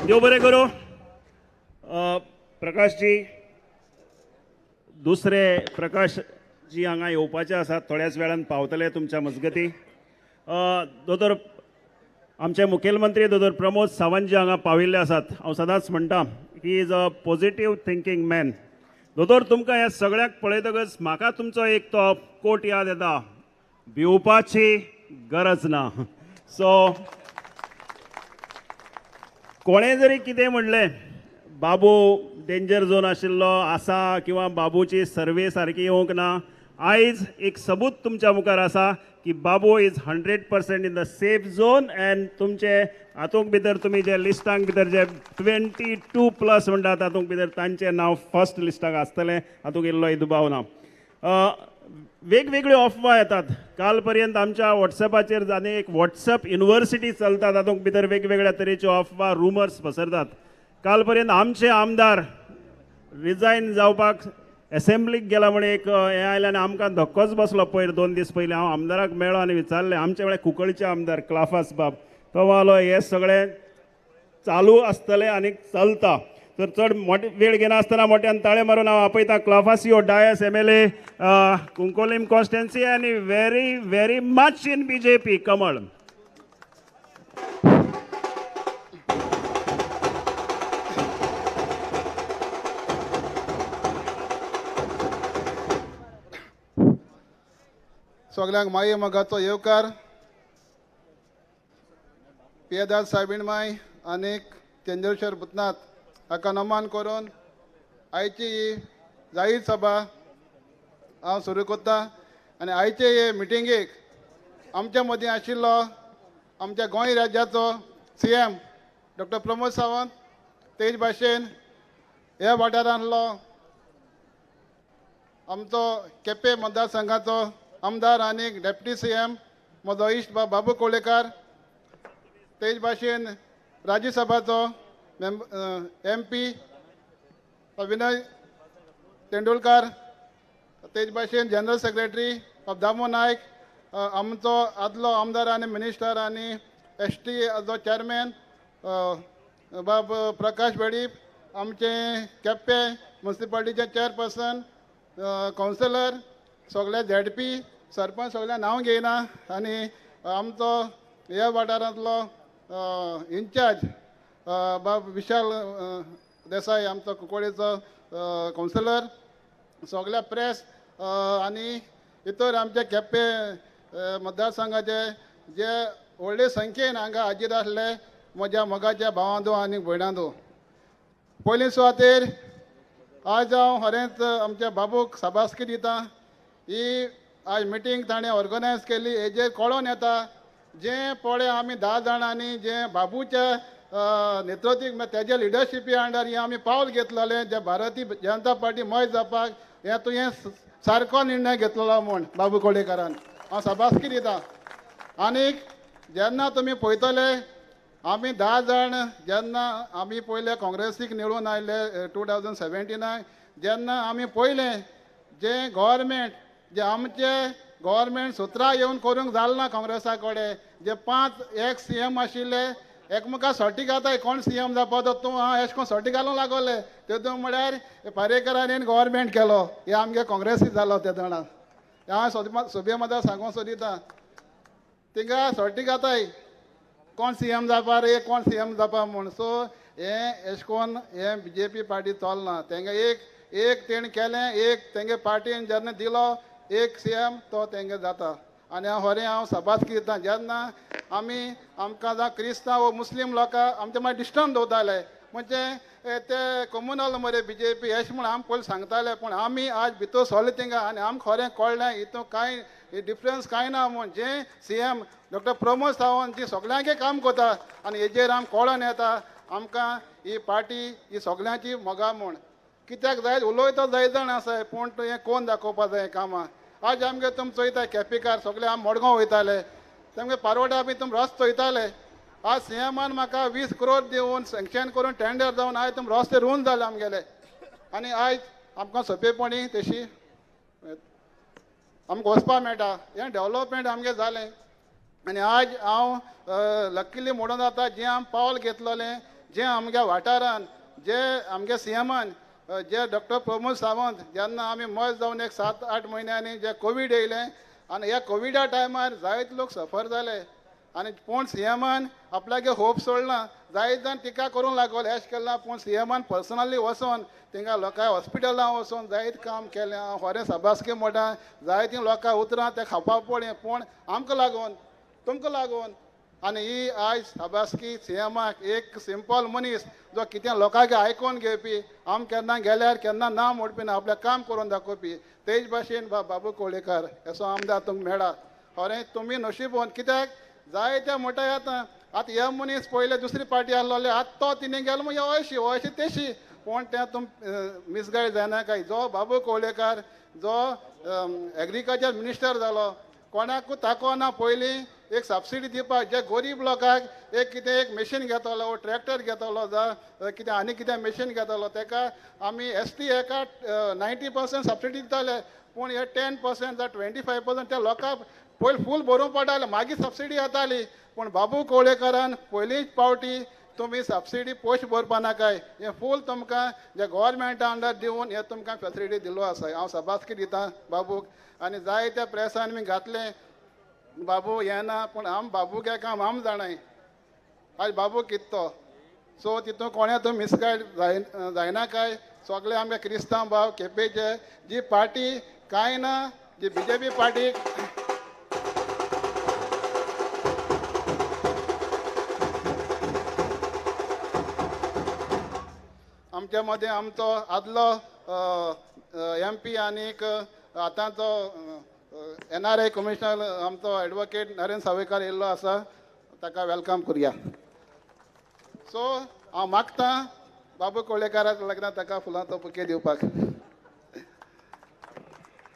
देव बरें करूं. प्रकाशजी, दुसरे प्रकाश जी हांगा येवपाचे आसात, थोड्याच वेळान पावतले तुमच्या मजगती. दोतोर आमचे मुखेलमंत्री दोतोर प्रमोद सावंत जी हांगा पाविल्ले आसात. हांव सदांच म्हणटा, he is a positive thinking man. दोतोर, तुमकां ह्या सगळ्याक पळयतकच म्हाका तुमचो एक तो कोट याद येता, भिवपाची गरज ना. सो कोणें जरी कितें म्हणलें, बाबू डेंजर झोन आशिल्लो आसा किंवा बाबूची सर्वे सारकी येवंक ना, आयज एक सबूत तुमच्या मुखार आसा की Babu is 100% in the safe zone. And तुमचे हातूंत भितर तुमी जे लिस्टांक भितर जे 22+ म्हणटा तातूंत भितर तांचें नांव फर्स्ट लिस्टाक आसतलें, हातूंत इल्लोय दुबाव ना. वेगवेगळ्यो अफवा येतात. काल पर्यंत आमच्या वॉट्सॅपाचेर आनी एक वॉट्सॅप युनिवर्सिटी चलता, तातूंत भितर वेगवेगळ्या तरेच्यो अफवा, रुमर्स पसरतात. काल पर्यंत आमचे आमदार रिजायन जावपाक एसेंब्लीक गेला म्हण एक हें आयलें आनी आमकां धक्कोच बसलो. पयर 2 दीस पयलीं हांव आमदाराक मेळ्ळो आनी विचारलें, आमचे म्हळ्यार कुंकळचे आमदार क्लाफास बाब, तो म्हणलो हें सगळें चालू आसतलें आनी चलता. तर चड मोटे वेळ घेनासतना मोट्यान ताळे मारून हांव आपयता Clafasio Dias, MLA Cuncolim constituency आनी very very much in BJP Kamal. सगळ्यांक माये मोगाचो येवकार. पियेदाद सायबीण माय आनीक चंद्रेश्वर भूतनाथ हाका नमन करून आयची ही जाहीर सभा हांव सुरू करता. आनी आयचे हे मिटिंगेक आमच्या मदीं आशिल्लो आमच्या गोंय राज्याचो CM doctor Pramod Sawant, तेच भाशेन ह्या वाठारांतलो आमचो केपें मतदारसंघाचो आमदार आनी डेप्युटी CM म्हजो इश्ट बाबू कोळेकार, तेच भाशेन राज्यसभाचो MP Vinay Tendulkar, तेच भाशेन जनरल सेक्रेटरी दामू नायक, आमचो आदलो आमदार आनी मिनिस्टर आनी ST जो चॅरमॅन बाब प्रकाश वेळीप, आमचे केपें मुन्सिपालिटीचे चेअरपर्सन, कावन्सिलर, सगळे ZP sarpanch, सगळ्या नांव घेयना. आनी आमचो ह्या वाठारांतलो इन्चार्ज बाब विशाल देसाय, आमचो कुंकळेचो कावन्सिलर, सगळ्या प्रेस आनी इतर आमच्या केपें मतदारसंघाचे जे व्हडले संख्येन हांगा हाजीर आसले म्हज्या मोगाच्या भावांदो आनी भयणांदो, पयली सुवातेर आज हांव खरेंच आमच्या बाबूक शाबासकी दिता. ही आज मिटींग ताणें ऑर्गनायज केली हेजेर कळोन येता जें पळय आमी 10 जाणांनी जें बाबूच्या नेतृत्व तेजे लिडरशिपी अंडर हें आमी पावल घेतलेलें, जें भारतीय जनता पार्टी मय जावपाक हें तुवें सारको निर्णय घेतलेलो म्हूण बाबू कोळेकारान हांव शाबासकी दिता. आनीक जेन्ना तुमी पळयतले आमी 10 जाण जेन्ना आमी पयले काँग्रेसीक निवडून आयले 2017 जेन्ना आमी पयलें जें गव्हर्मेंट जे आमचे गव्हर्मेंट सुत्रां येवन करूंक जालें ना काँग्रेसा कडेन, जे 5 एक CM आशिल्ले एकमेका सटी घाताय कोण CM जावपाचो तूं आं एशें कोन्न सटी घालूंक लागोले, तेदूं म्हळ्यार पर्रेकरान गव्हर्मेंट केलो, हे आमगे काँग्रेसी जालो तेदोणा. हांव सभे मदीं सांगूंक सोदिता तिंगा सटी घाताय कोण CM जावपा रे, कोण CM जावपा म्हूण. सो हें एशें कोन्न हें BJP party चलना. तेंगे एक एक तेणें केलें, एक तेंगे पार्टीन जेन्ना दिलो एक CM तो तेंगे जाता. आनी हांव खरें हांव शाबासकी दिता. जेन्ना आमी आमकां जावं क्रिस्तांव वो मुस्लीम लोकां आमचे मागीर डिस्टन्स दवरताले, म्हणजे ते कम्युनल मरे BJP अशें म्हूण आमी पयलीं सांगताले, पूण आमी आज भितर सरले थिंगा आनी आमकां खरें कळ्ळें हितून कांय डिफरन्स कांय ना म्हूण. जें CM doctor Pramod Sawant जी सगळ्यांके काम करता आनी हेजेर आमकां कळोन येता आमकां ही पार्टी ही सगळ्यांची मोगा म्हूण. कित्याक जाय उलयता जाय जाण आसा, पूण हें कोण दाखोवपा जाय कामां. आज आमगे तुमी चोयता केपेकार सगळे आमी मडगांव वयताले, तेमगे पारोडा बी तुमी रस्तो चोयताले. आज CMान म्हाका 20 करोड दिवन सँक्शन करून टेंडर जावन आयज तुमी रस्ते रोवन जाले आमगेले. आनी आयज आमकां सोंपेपणी तशी आमकां वचपाक मेळटा, हें डेवलपमेंट आमगें जालें. आनी आज हांव लक्किली म्हणून जाता जें आमी पावल घेतलेलें, जे आमगे वाठारान जे आमगे सीएमान जे डॉक्टर प्रमोद सावंत जेन्ना आमी मज जावन एक 7-8 म्हयन्यांनी जे कोवीड येयलें आनी ह्या कोविडा टायमार जायते लोक सफर जाले आनी पूण सीएमान आपल्यागे होप सोडना, जायत जाण टिका करूंक लागलो एश केला, पूण सीएमान पर्सनली वचोन थिंगा लोकांक हॉस्पिटलां वचोन जायत काम केलें. हांव खरें सबासकी म्हणटा, जायतीं लोकां उतरां तें खावपाक पडलें, पूण आमकां लागून तुमकां लागून. आनी ही आयज शाबासकी सीएमाक, एक सिंपल मनीस जो कितें लोकांक आयकोन घेवपी, आम केन्ना गेल्यार केन्ना ना मोडपी ना, आपल्याक काम करून दाखोवपी. तेच भाशेन बाबू कोळेकार असो आमदार तुमकां मेळा, खरें तुमी नशीबोन. कित्याक जायते म्हणटा आतां आतां हे मनीस पयले दुसरी पार्टी आहलोले, आतां तो तिणें गेलो मागीर हयशी हयशी तेशी, पूण तें तुम मिसगायड जायना काय. जो बाबू कोळेकार जो एग्रीकल्चर मिनिस्टर जालो, कोणाकूच ताको ना पयलीं एक सबसिडी दिवपाक, जे गरीब लोकांक एक कितें एक मशीन घेतलो वो ट्रॅक्टर घेतलो जावं कितें आनी कितें मशीन घेतलो, तेका आमी एस टी हेका 90% सबसिडी दिताले, पूण हे 10% जावं 25% त्या लोकांक पयलीं फूल भरूंक पडटालें, मागीर सबसिडी येताली. पूण बाबू कोळेकारान पयलींच पावटी तुमी सबसिडी पयशे भरपा नाकाय, हें फूल तुमकां जे गोवोरमेंटा अंडर दिवन हें तुमकां फेसिलिटी दिल्लो आसा. हांव सबासकी दितां बाबूक. आनी जायत्या प्रेसान बी घातलें बाबू हें ना, पूण आम बाबूगे काम आम जाणाय आयज बाबू कितें तो. सो तितून कोणें तूं मिसगायड जायना काय. सगळे आमगे क्रिस्तांव भाव केपेचे जी पार्टी कांय ना, जी बीजेपी पार्टी आमच्या मदें आमचो आदलो एम पी आनीक आतांचो एनआरआय कमिशनर आमचो एडवोकेट नरेंद्र सावयकार येयल्लो आसा, ताका welcome करुया. सो हांव मागतां बाबू कोळेकाराक लागना ताका फुलांचो बुके दिवपाक.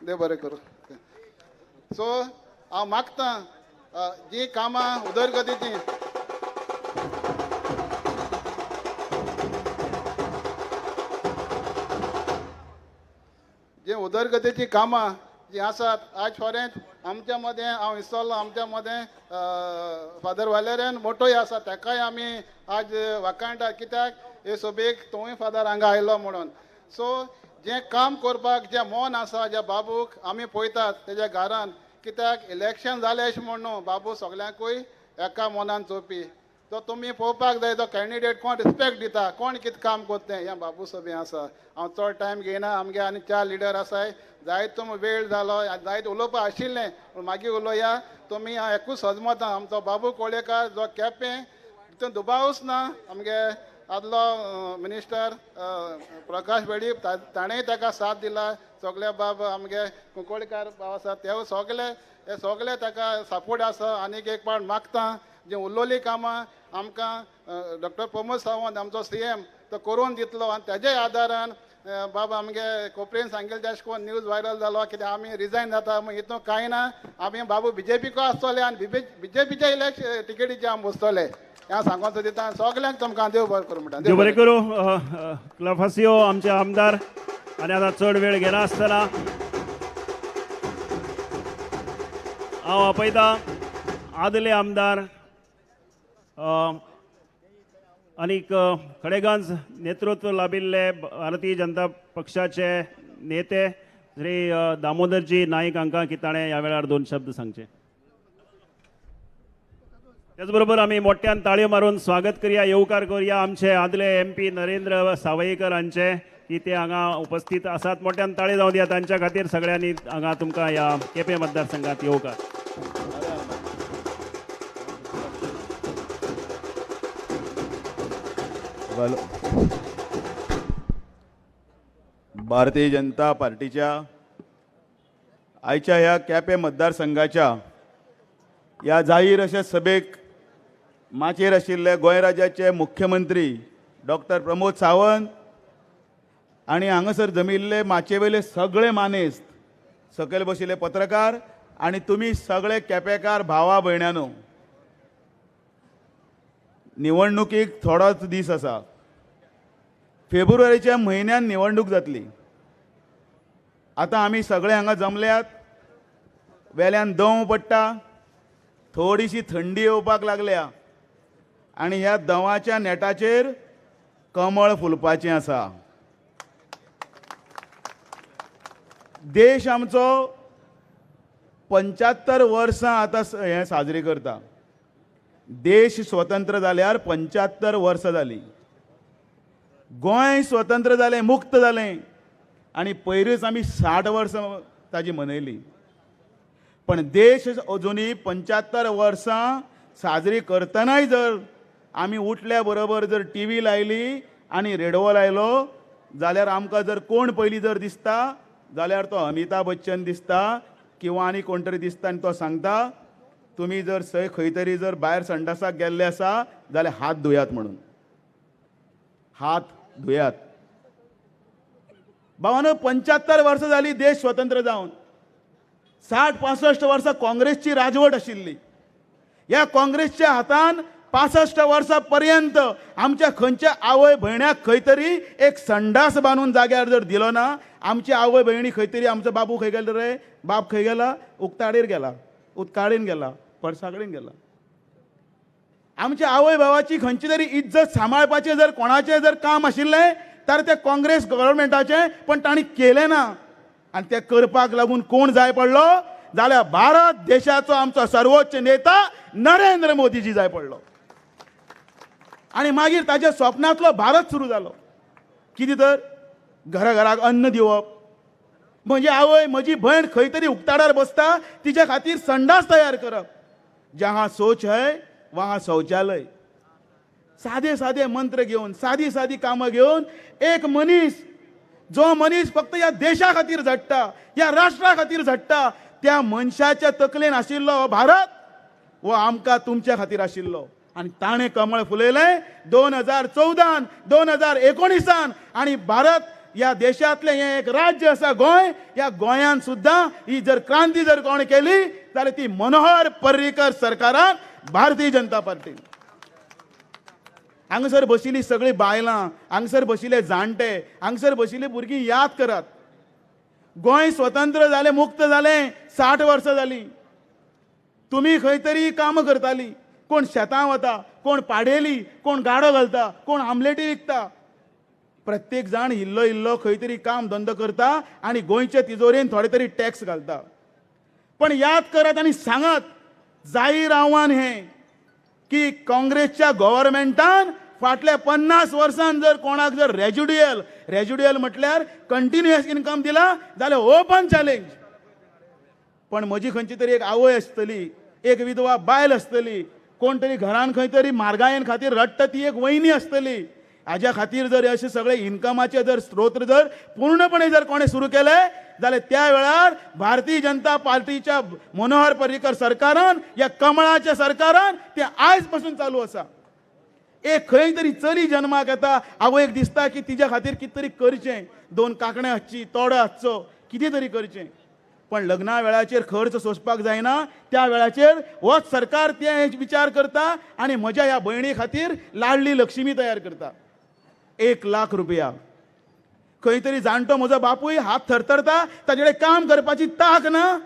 देव बरें करूं. सो हांव मागतां जी कामां उदरगतीचीं जी उदरगतीचीं कामां जीं आसात आज फोरेंत आमच्या मदें हांव विसरलो, आमच्या मदें फादर वालेरियन मोटोय आसा, ताकाय आमी आज वाखाणटात, कित्याक हे सोबेक तोवूय फादर हांगा आयलो म्हणून. सो जें काम करपाक जें मन आसा ज्या बाबूक आमी पळयतात तेज्या घरान, कित्याक इलेक्शन जालें अशें म्हण न्हू, बाबू सगल्यांकूय एका मनान चोवपी. तो तुमी पळोवपाक जाय तो कॅन्डिडेट कोण रिस्पेक्ट दिता, कोण कितें काम करता तें, हें बाबू सोबी आसा. हांव चड टायम घेयना, आमगे आनी 4 लिडर आसाय, जायत तुमी वेळ जालो, जायत उलोवपा आशिल्लें पूण मागीर उलोवया. तुमी हांव एकूच सजमता, आमचो बाबू कोळेकार जो केपें तितून दुबावूच ना, आमगे आदलो मिनिस्टर प्रकाश वेळीप ताणेंय ताका साथ दिला, सगळे बाब आमगे कुंकळकार बाब आसा ते सगळे हे सगळे ताका सपोर्ट आसा. आनीक एक पावट मागता जी उरलोली कामां आमकां डॉक्टर प्रमोद सावंत आमचो सीएम तो करून दितलो आनी तेज्या आदारान बाबा आमगे कोपरेन सांगले तेश कोन न्यूज व्हायरल जालो कित्याक आमी रिजायन जाता मागीर हितून कांय ना, आमी बाबू बीजेपीको आसतले आनी बीजेपीच्या इलेक्शन टिकेटीचे आमी बसतले हें सांगोन दिता. सगल्यांक तुमकां देव बरें करूं म्हणटा. देव बरें करूं. क्लाफासियो आमचे आमदार. आनी आतां चड वेळ घेनासतना हांव आपयतां आदले आमदार आनीक खडेगांज नेतृत्व लाभिल्ले भारतीय जनता पक्षाचे नेते श्री दामोदरजी नाईक हांकां की ताणें ह्या वेळार 2 शब्द सांगचे. त्याचबरोबर आमी मोठ्यान ताळयो मारून स्वागत करया, येवकार करया आमचे आदले एमपी नरेंद्र सावयकर हांचे की ते हांगा उपस्थित आसात. मोठ्यान ताळयो जावं दिया तांच्या खातीर. सगळ्यांनी हांगा तुमकां ह्या केपें मतदारसंघात येवकार. भारतीय जनता पार्टीच्या आयच्या ह्या केपें मतदारसंघाच्या ह्या जाहीर अशा सभेक माचयेर आशिल्ले गोंय राज्याचे मुख्यमंत्री डॉक्टर प्रमोद सावंत आनी हांगासर जमिल्ले माचयेवेले सगळे मानेस्त, सकयल बशिल्ले पत्रकार आनी तुमी सगळे केपेकार भावा भयण्यानो, निवडणुकीक थोडोच दीस आसा. फेब्रुवारीच्या म्हयन्यान निवडणूक जातली. आतां आमी सगळे हांगा जमल्यात, वेल्यान दंव पडटा, थोडीशी थंडी येवपाक लागल्या आनी ह्या दंवाच्या नेटाचेर कमळ फुलपाचें आसा. देश आमचो 75 वर्सां आतां हें साजरी करता. देश स्वतंत्र जाल्यार 75 वर्सां जालीं. गोंय स्वतंत्र जालें, मुक्त जालें आनी पयरूच आमी 60 वर्सां ताजी मनयली. पण देश अजुनूय 75 वर्सां साजरी करतनाय जर आमी उठल्या बरोबर जर टी व्ही लायली आनी रेडवो लायलो जाल्यार आमकां जर कोण पयलीं जर दिसता जाल्यार तो अमिताभ बच्चन दिसता किंवा आनी कोण तरी दिसता आनी तो सांगता तुमी जर सय खंय तरी जर भायर संडासाक गेल्ले आसा जाल्यार हात धुयात म्हणून. हात धुयात. भावानो, 75 वर्सां जाली देश स्वतंत्र जावन. 60-65 वर्सां काँग्रेसची राजवट आशिल्ली. ह्या काँग्रेसच्या हातान 65 वर्सां पर्यंत आमच्या खंयच्या आवय भयण्याक खंय तरी एक संडास बांदून जाग्यार जर दिलो ना, आमची आवय भयणी खंय तरी, आमचो बाबू खंय गेलो रे, बाप खंय गेला, उक्ताडेर गेला, उदकाडेन गेला, परसा कडेन गेला. आमच्या आवय भावाची खंयची तरी इज्जत सांबाळपाचें जर कोणाचें जर काम आशिल्लें तर तें काँग्रेस गव्हर्मेंटाचें, पण तांणी केलें ना. आनी तें करपाक लागून कोण जाय पडलो जाल्यार भारत देशाचो आमचो सर्वोच्च नेता नरेंद्र मोदीजी जाय पडलो. आनी मागीर ताच्या स्वप्नांतलो भारत सुरू जालो. कितें तर घरा घराक अन्न दिवप. म्हजी आवय, म्हजी भयण खंय तरी उक्ताडार बसता तिच्या खातीर संडास तयार करप. जहाँ सोच है वहाँ शौचालय. सादे सादे मंत्र घेवन, सादी सादी कामां घेवन एक मनीस, जो मनीस फक्त ह्या देशा खातीर झडटा, ह्या राष्ट्रा खातीर झडटा, त्या मनशाच्या तकलेन आशिल्लो हो भारत हो आमकां तुमच्या खातीर आशिल्लो. आनी ताणें कमळ फुलयलें 2014 2019 आनी भारत ह्या देशांतलें हें एक राज्य आसा गोंय, ह्या गोंयान सुद्दां ही जर क्रांती जर कोणें केली जाल्यार ती मनोहर पर्रीकर सरकारान, भारतीय जनता पार्टीन. हांगासर बशिल्ली सगळीं बायलां, हांगासर बशिल्ले जाणटे, हांगासर बशिल्ली भुरगीं याद करात, गोंय स्वतंत्र जालें, मुक्त जालें, 60 वर्सां जालीं. तुमी खंय तरी कामां करतालीं, कोण शेतां वता, कोण पाडेली, कोण गाडो घालता, कोण आमलेटी विकता. प्रत्येक जाण इल्लो इल्लो खंय तरी काम धंदो करता आनी गोंयचे तिजोरेन थोडे तरी टॅक्स घालता. पण याद करात आनी सांगात, जाहीर आव्हान हें की काँग्रेसच्या गव्हर्मेंटान फाटल्या 50 वर्सान जर कोणाक जर रेज्युडियल, रेज्युडियल म्हटल्यार कंटिन्युअस इन्कम दिला जाल्यार ओपन चॅलेंज. पण म्हजी खंयची तरी एक आवय आसतली, एक विधवा बायल आसतली, कोण तरी घरान खंय तरी म्हारगायेन खातीर रडटा ती एक वयनी आसतली, हाज्या खातीर जर अशे सगळे इन्कमाचे जर स्त्रोत जर पूर्णपणे जर कोणें सुरू केले जाल्यार त्या वेळार भारतीय जनता पार्टीच्या मनोहर पर्रीकर सरकारान, ह्या कमळाच्या सरकारान तें आयज पासून चालू आसा. एक खंय तरी चली जन्माक येता, आवयक दिसता की तिज्या खातीर कितें तरी करचें, 2 कांकणां आसची, तोडो आसचो, कितें तरी करचें. पण लग्ना वेळाचेर खर्च सोंसपाक जायना, त्या वेळाचेर होच सरकार ते विचार करता आनी म्हज्या ह्या भयणी खातीर लाडली लक्ष्मी तयार करता. 1 लाख रुपया. खंय तरी जाणटो म्हजो बापूय हात थरथरता, ताजे कडेन काम करपाची ताक ना,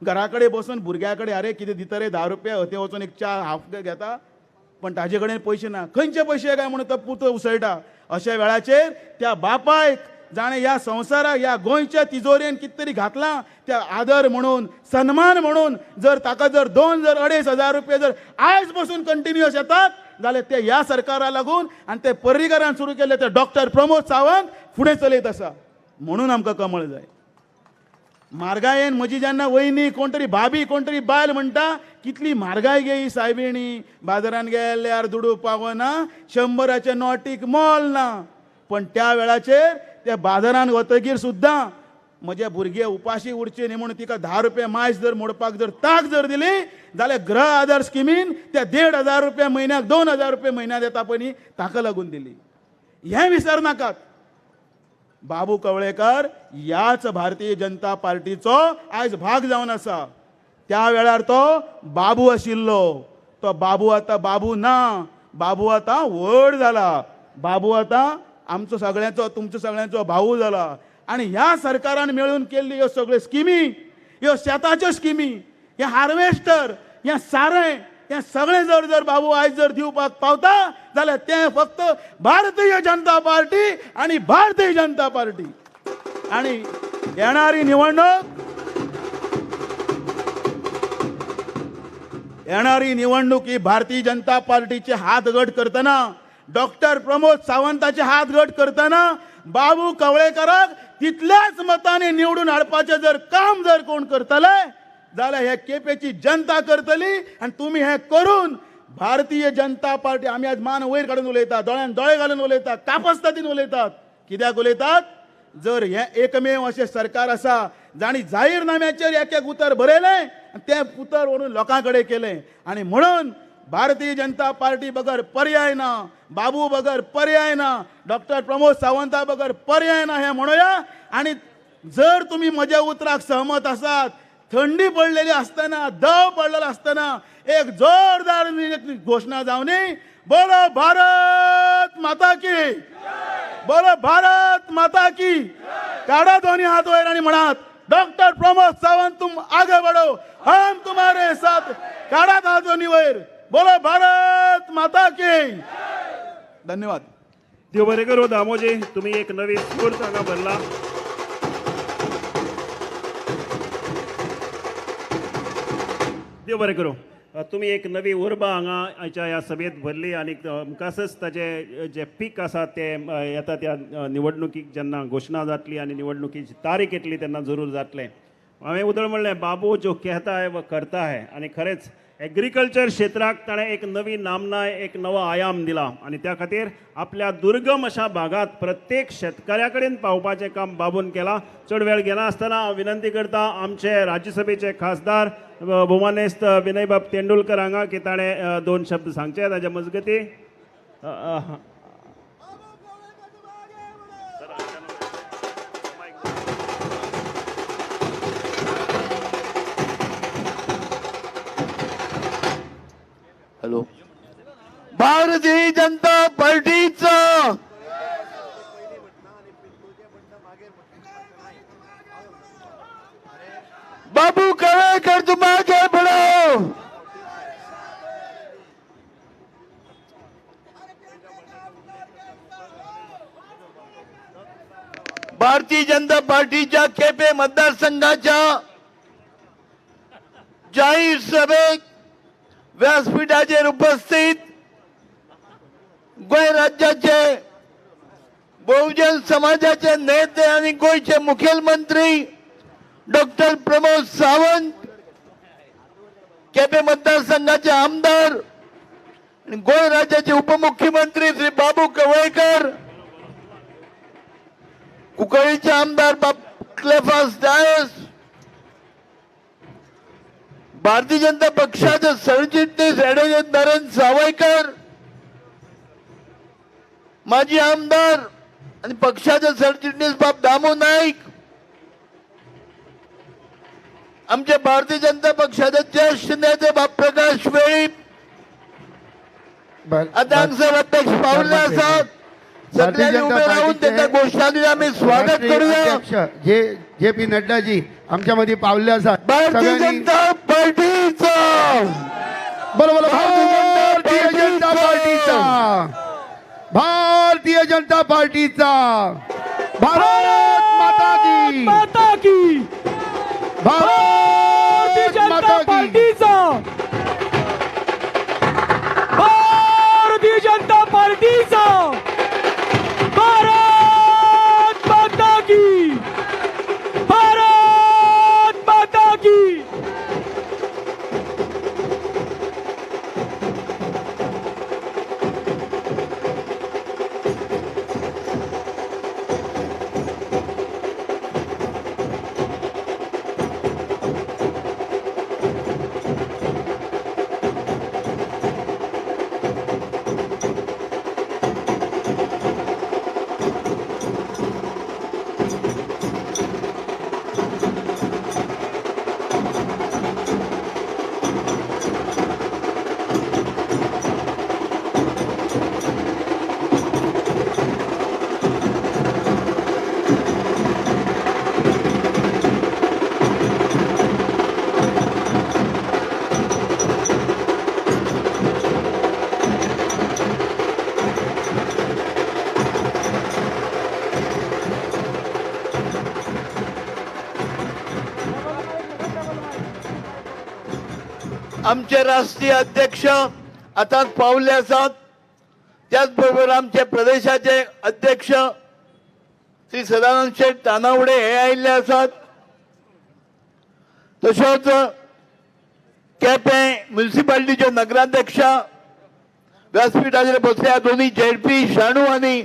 घरा कडेन बसून भुरग्या कडेन अरे कितें दिता रे 10 रुपया, हते वचून एक च्या हाफ घेता, पण ताजे कडेन पयशे ना. खंयचे पयशे काय म्हणून तो पूत उसळटा. अशा वेळाचेर त्या बापायक जाणें ह्या संवसाराक, ह्या गोंयच्या तिजोरेन कितें तरी घातलां, त्या आदर म्हणून, सन्मान म्हणून जर ताका जर 2 जर 2,500 हजार रुपया जर आयज पसून कंटिन्युअस येतात जाल्यार ते ह्या सरकारा लागून आनी ते पर्रीकारान सुरू केल्ले ते डॉक्टर प्रमोद सावंत फुडें चलयत आसा. म्हणून आमकां कमळ जाय. म्हारगायेन म्हजी जेन्ना वयनी, कोण तरी भाभी, कोण तरी बायल म्हणटा कितली म्हारगाय गे ही सायबिणी, बाजारान गेल्यार दुडू पावना, 100 नोटीक मोल ना. पण त्या वेळाचेर त्या बाजारान वतगीर सुद्दां म्हजे भुरगे उपाशी उरचे न्ही म्हणून तिका 10 रुपया मायज जर मोडपाक जर ताक जर दिली जाल्यार गृह आधार स्किमीन त्या 1,500 रुपया म्हयन्याक, 2,000 रुपया म्हयन्याक येता पळय न्ही, ताका लागून दिली. हें विसरनाकात. बाबू कवळेकर ह्याच भारतीय जनता पार्टीचो आयज भाग जावन आसा. त्या वेळार तो बाबू आशिल्लो, तो बाबू आतां बाबू ना, बाबू आतां व्हड जाला, बाबू आतां आमचो सगळ्यांचो, तुमचो सगळ्यांचो भाऊ जाला. आनी ह्या सरकारान मेळून केल्ली ह्यो सगळ्यो स्किमी, ह्यो शेताच्यो स्किमी, हे हार्वेस्टर, हें सारें, तें सगळें जर जर बाबू आयज जर दिवपाक पावता जाल्यार तें फक्त भारतीय जनता पार्टी आनी भारतीय जनता पार्टी. आनी येणारी निवडणूक, येणारी निवडणूक ही भारतीय जनता पार्टीचे हात घट करतना, डॉक्टर प्रमोद सावंताचे हात घट करतना बाबू कवळेकराक तितल्याच मतांनी निवडून हाडपाचें जर काम जर कोण करतले जाल्यार हे केपेची जनता करतली. आनी तुमी हें करून भारतीय जनता पार्टी, आमी आज मान वयर काडून उलयतात, दोळ्यान दोळे घालून उलयतात, कापस्तादीन उलयतात. कित्याक उलयतात? जर हें एकमेव अशें सरकार आसा जाणी जाहीरनाम्याचेर एक एक उतर बरयलें आनी तें उतर व्हरून लोकां कडेन केलें. आनी म्हणून भारतीय जनता पार्टी बगर पर्याय ना, बाबू बगर पर्याय ना, डॉक्टर प्रमोद सावंता बगर पर्याय ना हें म्हणुया. आनी जर तुमी म्हज्या उतराक सहमत आसात, थंडी पडलेली आसतना, दव पडलेलो आसतना एक जोरदार घोशणा जावनी, बोलो भारत माता की, बोलो भारत माता की. काढा दोन्ही हात वयर आणि म्हणात, डॉक्टर प्रमोद सावंत तुम आगे बढ़ो, हम तुम्हारे साथ. काढा हात दोन्ही वयर, बोलो भारत माता की. धन्यवाद. देव बरें करूं दामोजी, तुमी एक नवी स्फूर्त हांगा भरला. देव बरें करूं. तुमी एक नवी उर्बा हांगा आयच्या ह्या सभेंत भरली आनी मुखासच ताजे जे पीक आसा तें येता त्या निवडणुकीक जेन्ना घोशणा जातली आनी निवडणुकीची तारीख येतली तेन्ना जरूर जातलें. हांवें उदळ म्हणलें, बाबू जो कहता है वो करता है. आनी खरेंच एग्रीकल्चर क्षेत्राक ताणें एक नवी नामना, एक नवो आयाम दिला आनी त्या खातीर आपल्या दुर्गम अशा भागांत प्रत्येक शेतकऱ्या कडेन पावपाचें काम बाबून केलां. चड वेळ घेनासतना हांव विनंती करता आमचे राज्यसभेचे खासदार भोवमानेस्त विनयबाब तेंडुलकर हांगा की ताणें दोन शब्द सांगचे. ताच्या मजगती हॅलो, भारतीय जनता पार्टीचा बाबू कवळेकर तुम आगे बढ़ो. भारतीय जनता पार्टीच्या केपे मतदारसंघाच्या जाहीर सभेत व्यासपीठाचेर उपस्थित गोंय राज्याचे बहुजन समाजाचे नेते आणि गोंयचे मुखेलमंत्री डॉक्टर प्रमोद सावंत, केपे मतदारसंघाचे आमदार आणि गोंय राज्याचे उपमुख्यमंत्री श्री बाबू कवळेकर, कुंकळीचे आमदार बाब क्लेफास डायस, भारतीय जनता पक्षाचे सरचिटणीस ॲडव्होकेट नरेंद्र सावयकर, माजी आमदार आणि पक्षाचे सरचिटणीस बाब दामू नाईक, आमचे भारतीय जनता पक्षाचे ज्येष्ठ नेते बाब प्रकाश वेळीप आता हांगसर अध्यक्ष पावले आसात. सगळ्यांनी उभे राहून त्यांच्या घोषणा आम्ही स्वागत करूया. जे जे पी नड्डाजी आमच्या मध्ये पावले आसात. भारतीय जनता पार्टीचा, बरोबर, भारतीय जनता पार्टीचा, भारतीय जनता पार्टीचा, भारत माता की, माता की, भारत जनता माता की, पार्टीचा, भारतीय जनता पार्टीचा, भारत माता की, भारत माता की. आमचे राष्ट्रीय अध्यक्ष आतां पावल्ले आसात. त्याच बरोबर आमचे प्रदेशाचे अध्यक्ष श्री सदानंद शेट तानावडे हे आयिल्ले आसात. तशेंच केपें म्युनिसिपालिटीच्यो नगराध्यक्ष व्यासपीठाचेर बसल्या दोन्ही झेडपी शाणू आनी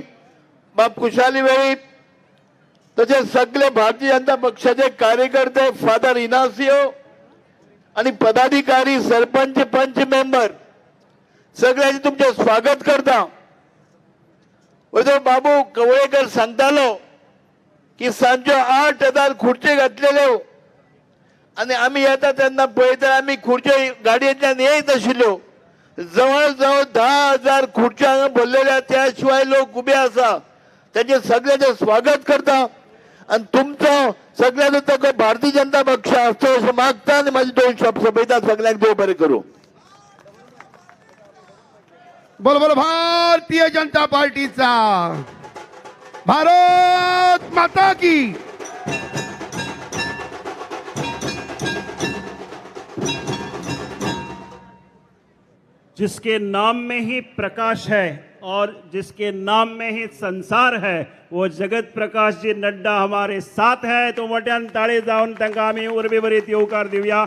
बाब कुशाली वेळीप, तशेंच सगळे भारतीय जनता पक्षाचे कार्यकर्ते फादर इनासियो आणि पदाधिकारी, सरपंच, पंच मेंबर सगळ्यांचे तुमचे स्वागत करता. वयर बाबू कवळेकर सांगतालो की सांजच्यो 8,000 खुर्च्यो घातलेल्यो आनी आमी येता तेन्ना पळयता आमी खुर्च्यो गाडयेंतल्यान येयत आशिल्ल्यो. जवळ जवळ 10,000 खुर्च्यो हांगा भरलेल्या, त्या शिवाय लोक उबे आसा. तांचे सगळ्यांचे स्वागत करता आनी तुमचो सगळ्यांचो ताका भारतीय जनता पक्ष आसचो अशें मागता आनी म्हाजे 2 शब्द सोंपयता. सगळ्यांक देव बरें करूं. बोल बोल भारतीय जनता पार्टीचा, भारत माता की. जिसके नाम में ही प्रकाश है और जिसके नाम में ही संसार है, वो जगत प्रकाश जी नड्डा हमारे साथ है. तो मोठ्यान ताळे जावन तांकां आमी उर्बे भरीत येवकार दिवया.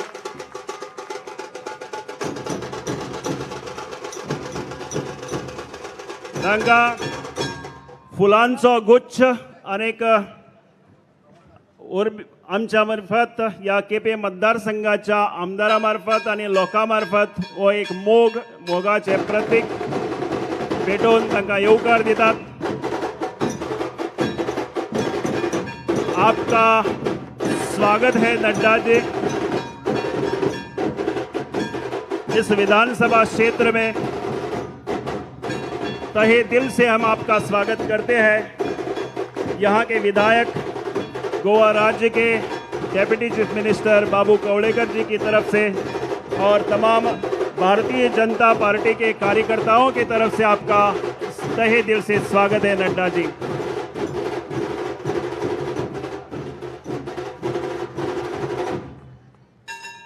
तांकां फुलांचो गुच्छ आनीक आमच्या मार्फत ह्या केपें मतदारसंघाच्या आमदारा मार्फत आनी लोकां मार्फत हो एक मोग, मोगाचें प्रतीक पेटोवन तांकां येवकार दितात. आपका स्वागत है नड्डा जी इस विधानसभा क्षेत्र में. तहे दिल से हम आपका स्वागत करते हैं. यहाँ के विधायक, गोवा राज्य K deputy chief minister Babu Kavlekar ji की तरफ से और तमाम भारतीय जनता पार्टी के कार्यकर्ताओं की तरफ से आपका तहे दिल से स्वागत है नड्डा जी.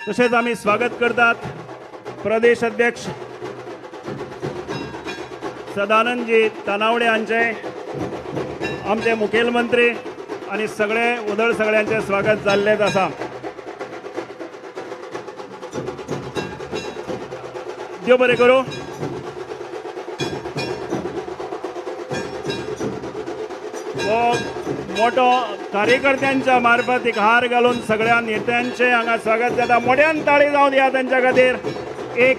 तशेंच आमी स्वागत करतात प्रदेश अध्यक्ष सदानंदजी तानावडे हांचे, आमचे मुखेलमंत्री आनी सगळे उदळ सगळ्यांचे स्वागत जाल्लेंच आसा. देव बरें करूं. हो मोठो कार्यकर्त्यांच्या मार्फत एक हार घालून सगळ्या नेत्यांचे हांगा स्वागत जाता. मोठ्यान ताळी जावन दिया तांच्या खातीर. एक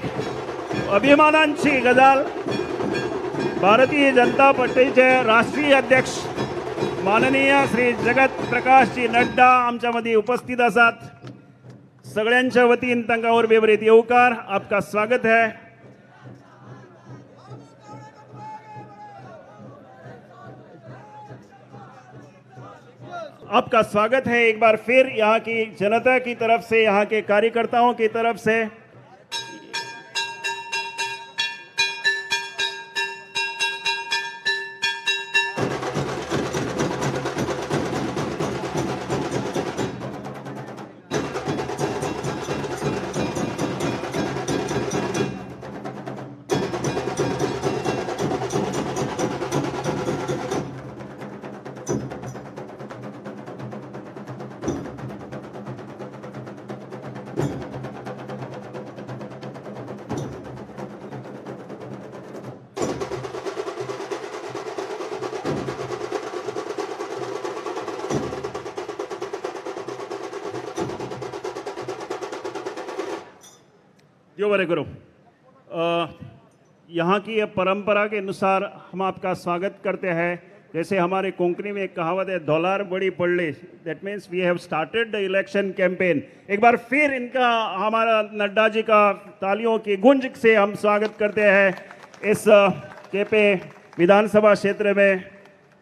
अभिमानांची गजाल, भारतीय जनता पार्टीचे राष्ट्रीय अध्यक्ष माननीय श्री जगत प्रकाश जी नड्डा आमच्या मदीं उपस्थित आसात. सगळ्यांच्या वतीन तांकां उर्बे भरीत येवकार. आपका स्वागत है. आपका स्वागत है एक बार फिर यहाँ की जनता की तरफ से, यहाँ के कार्यकर्ताओं की तरफ से. देव बरें करूं. यहाँ की परंपरा के अनुसार हम आपका स्वागत करते हैं. जैसे हमारे कोंकणी में एक कहावत है, धोलार बड़ी पड़ली, that means we have started the election campaign. एक बार फिर इनका, हमारा नड्डा जी का तालियों की गूंज से हम स्वागत करते हैं इस केपे विधानसभा क्षेत्र में,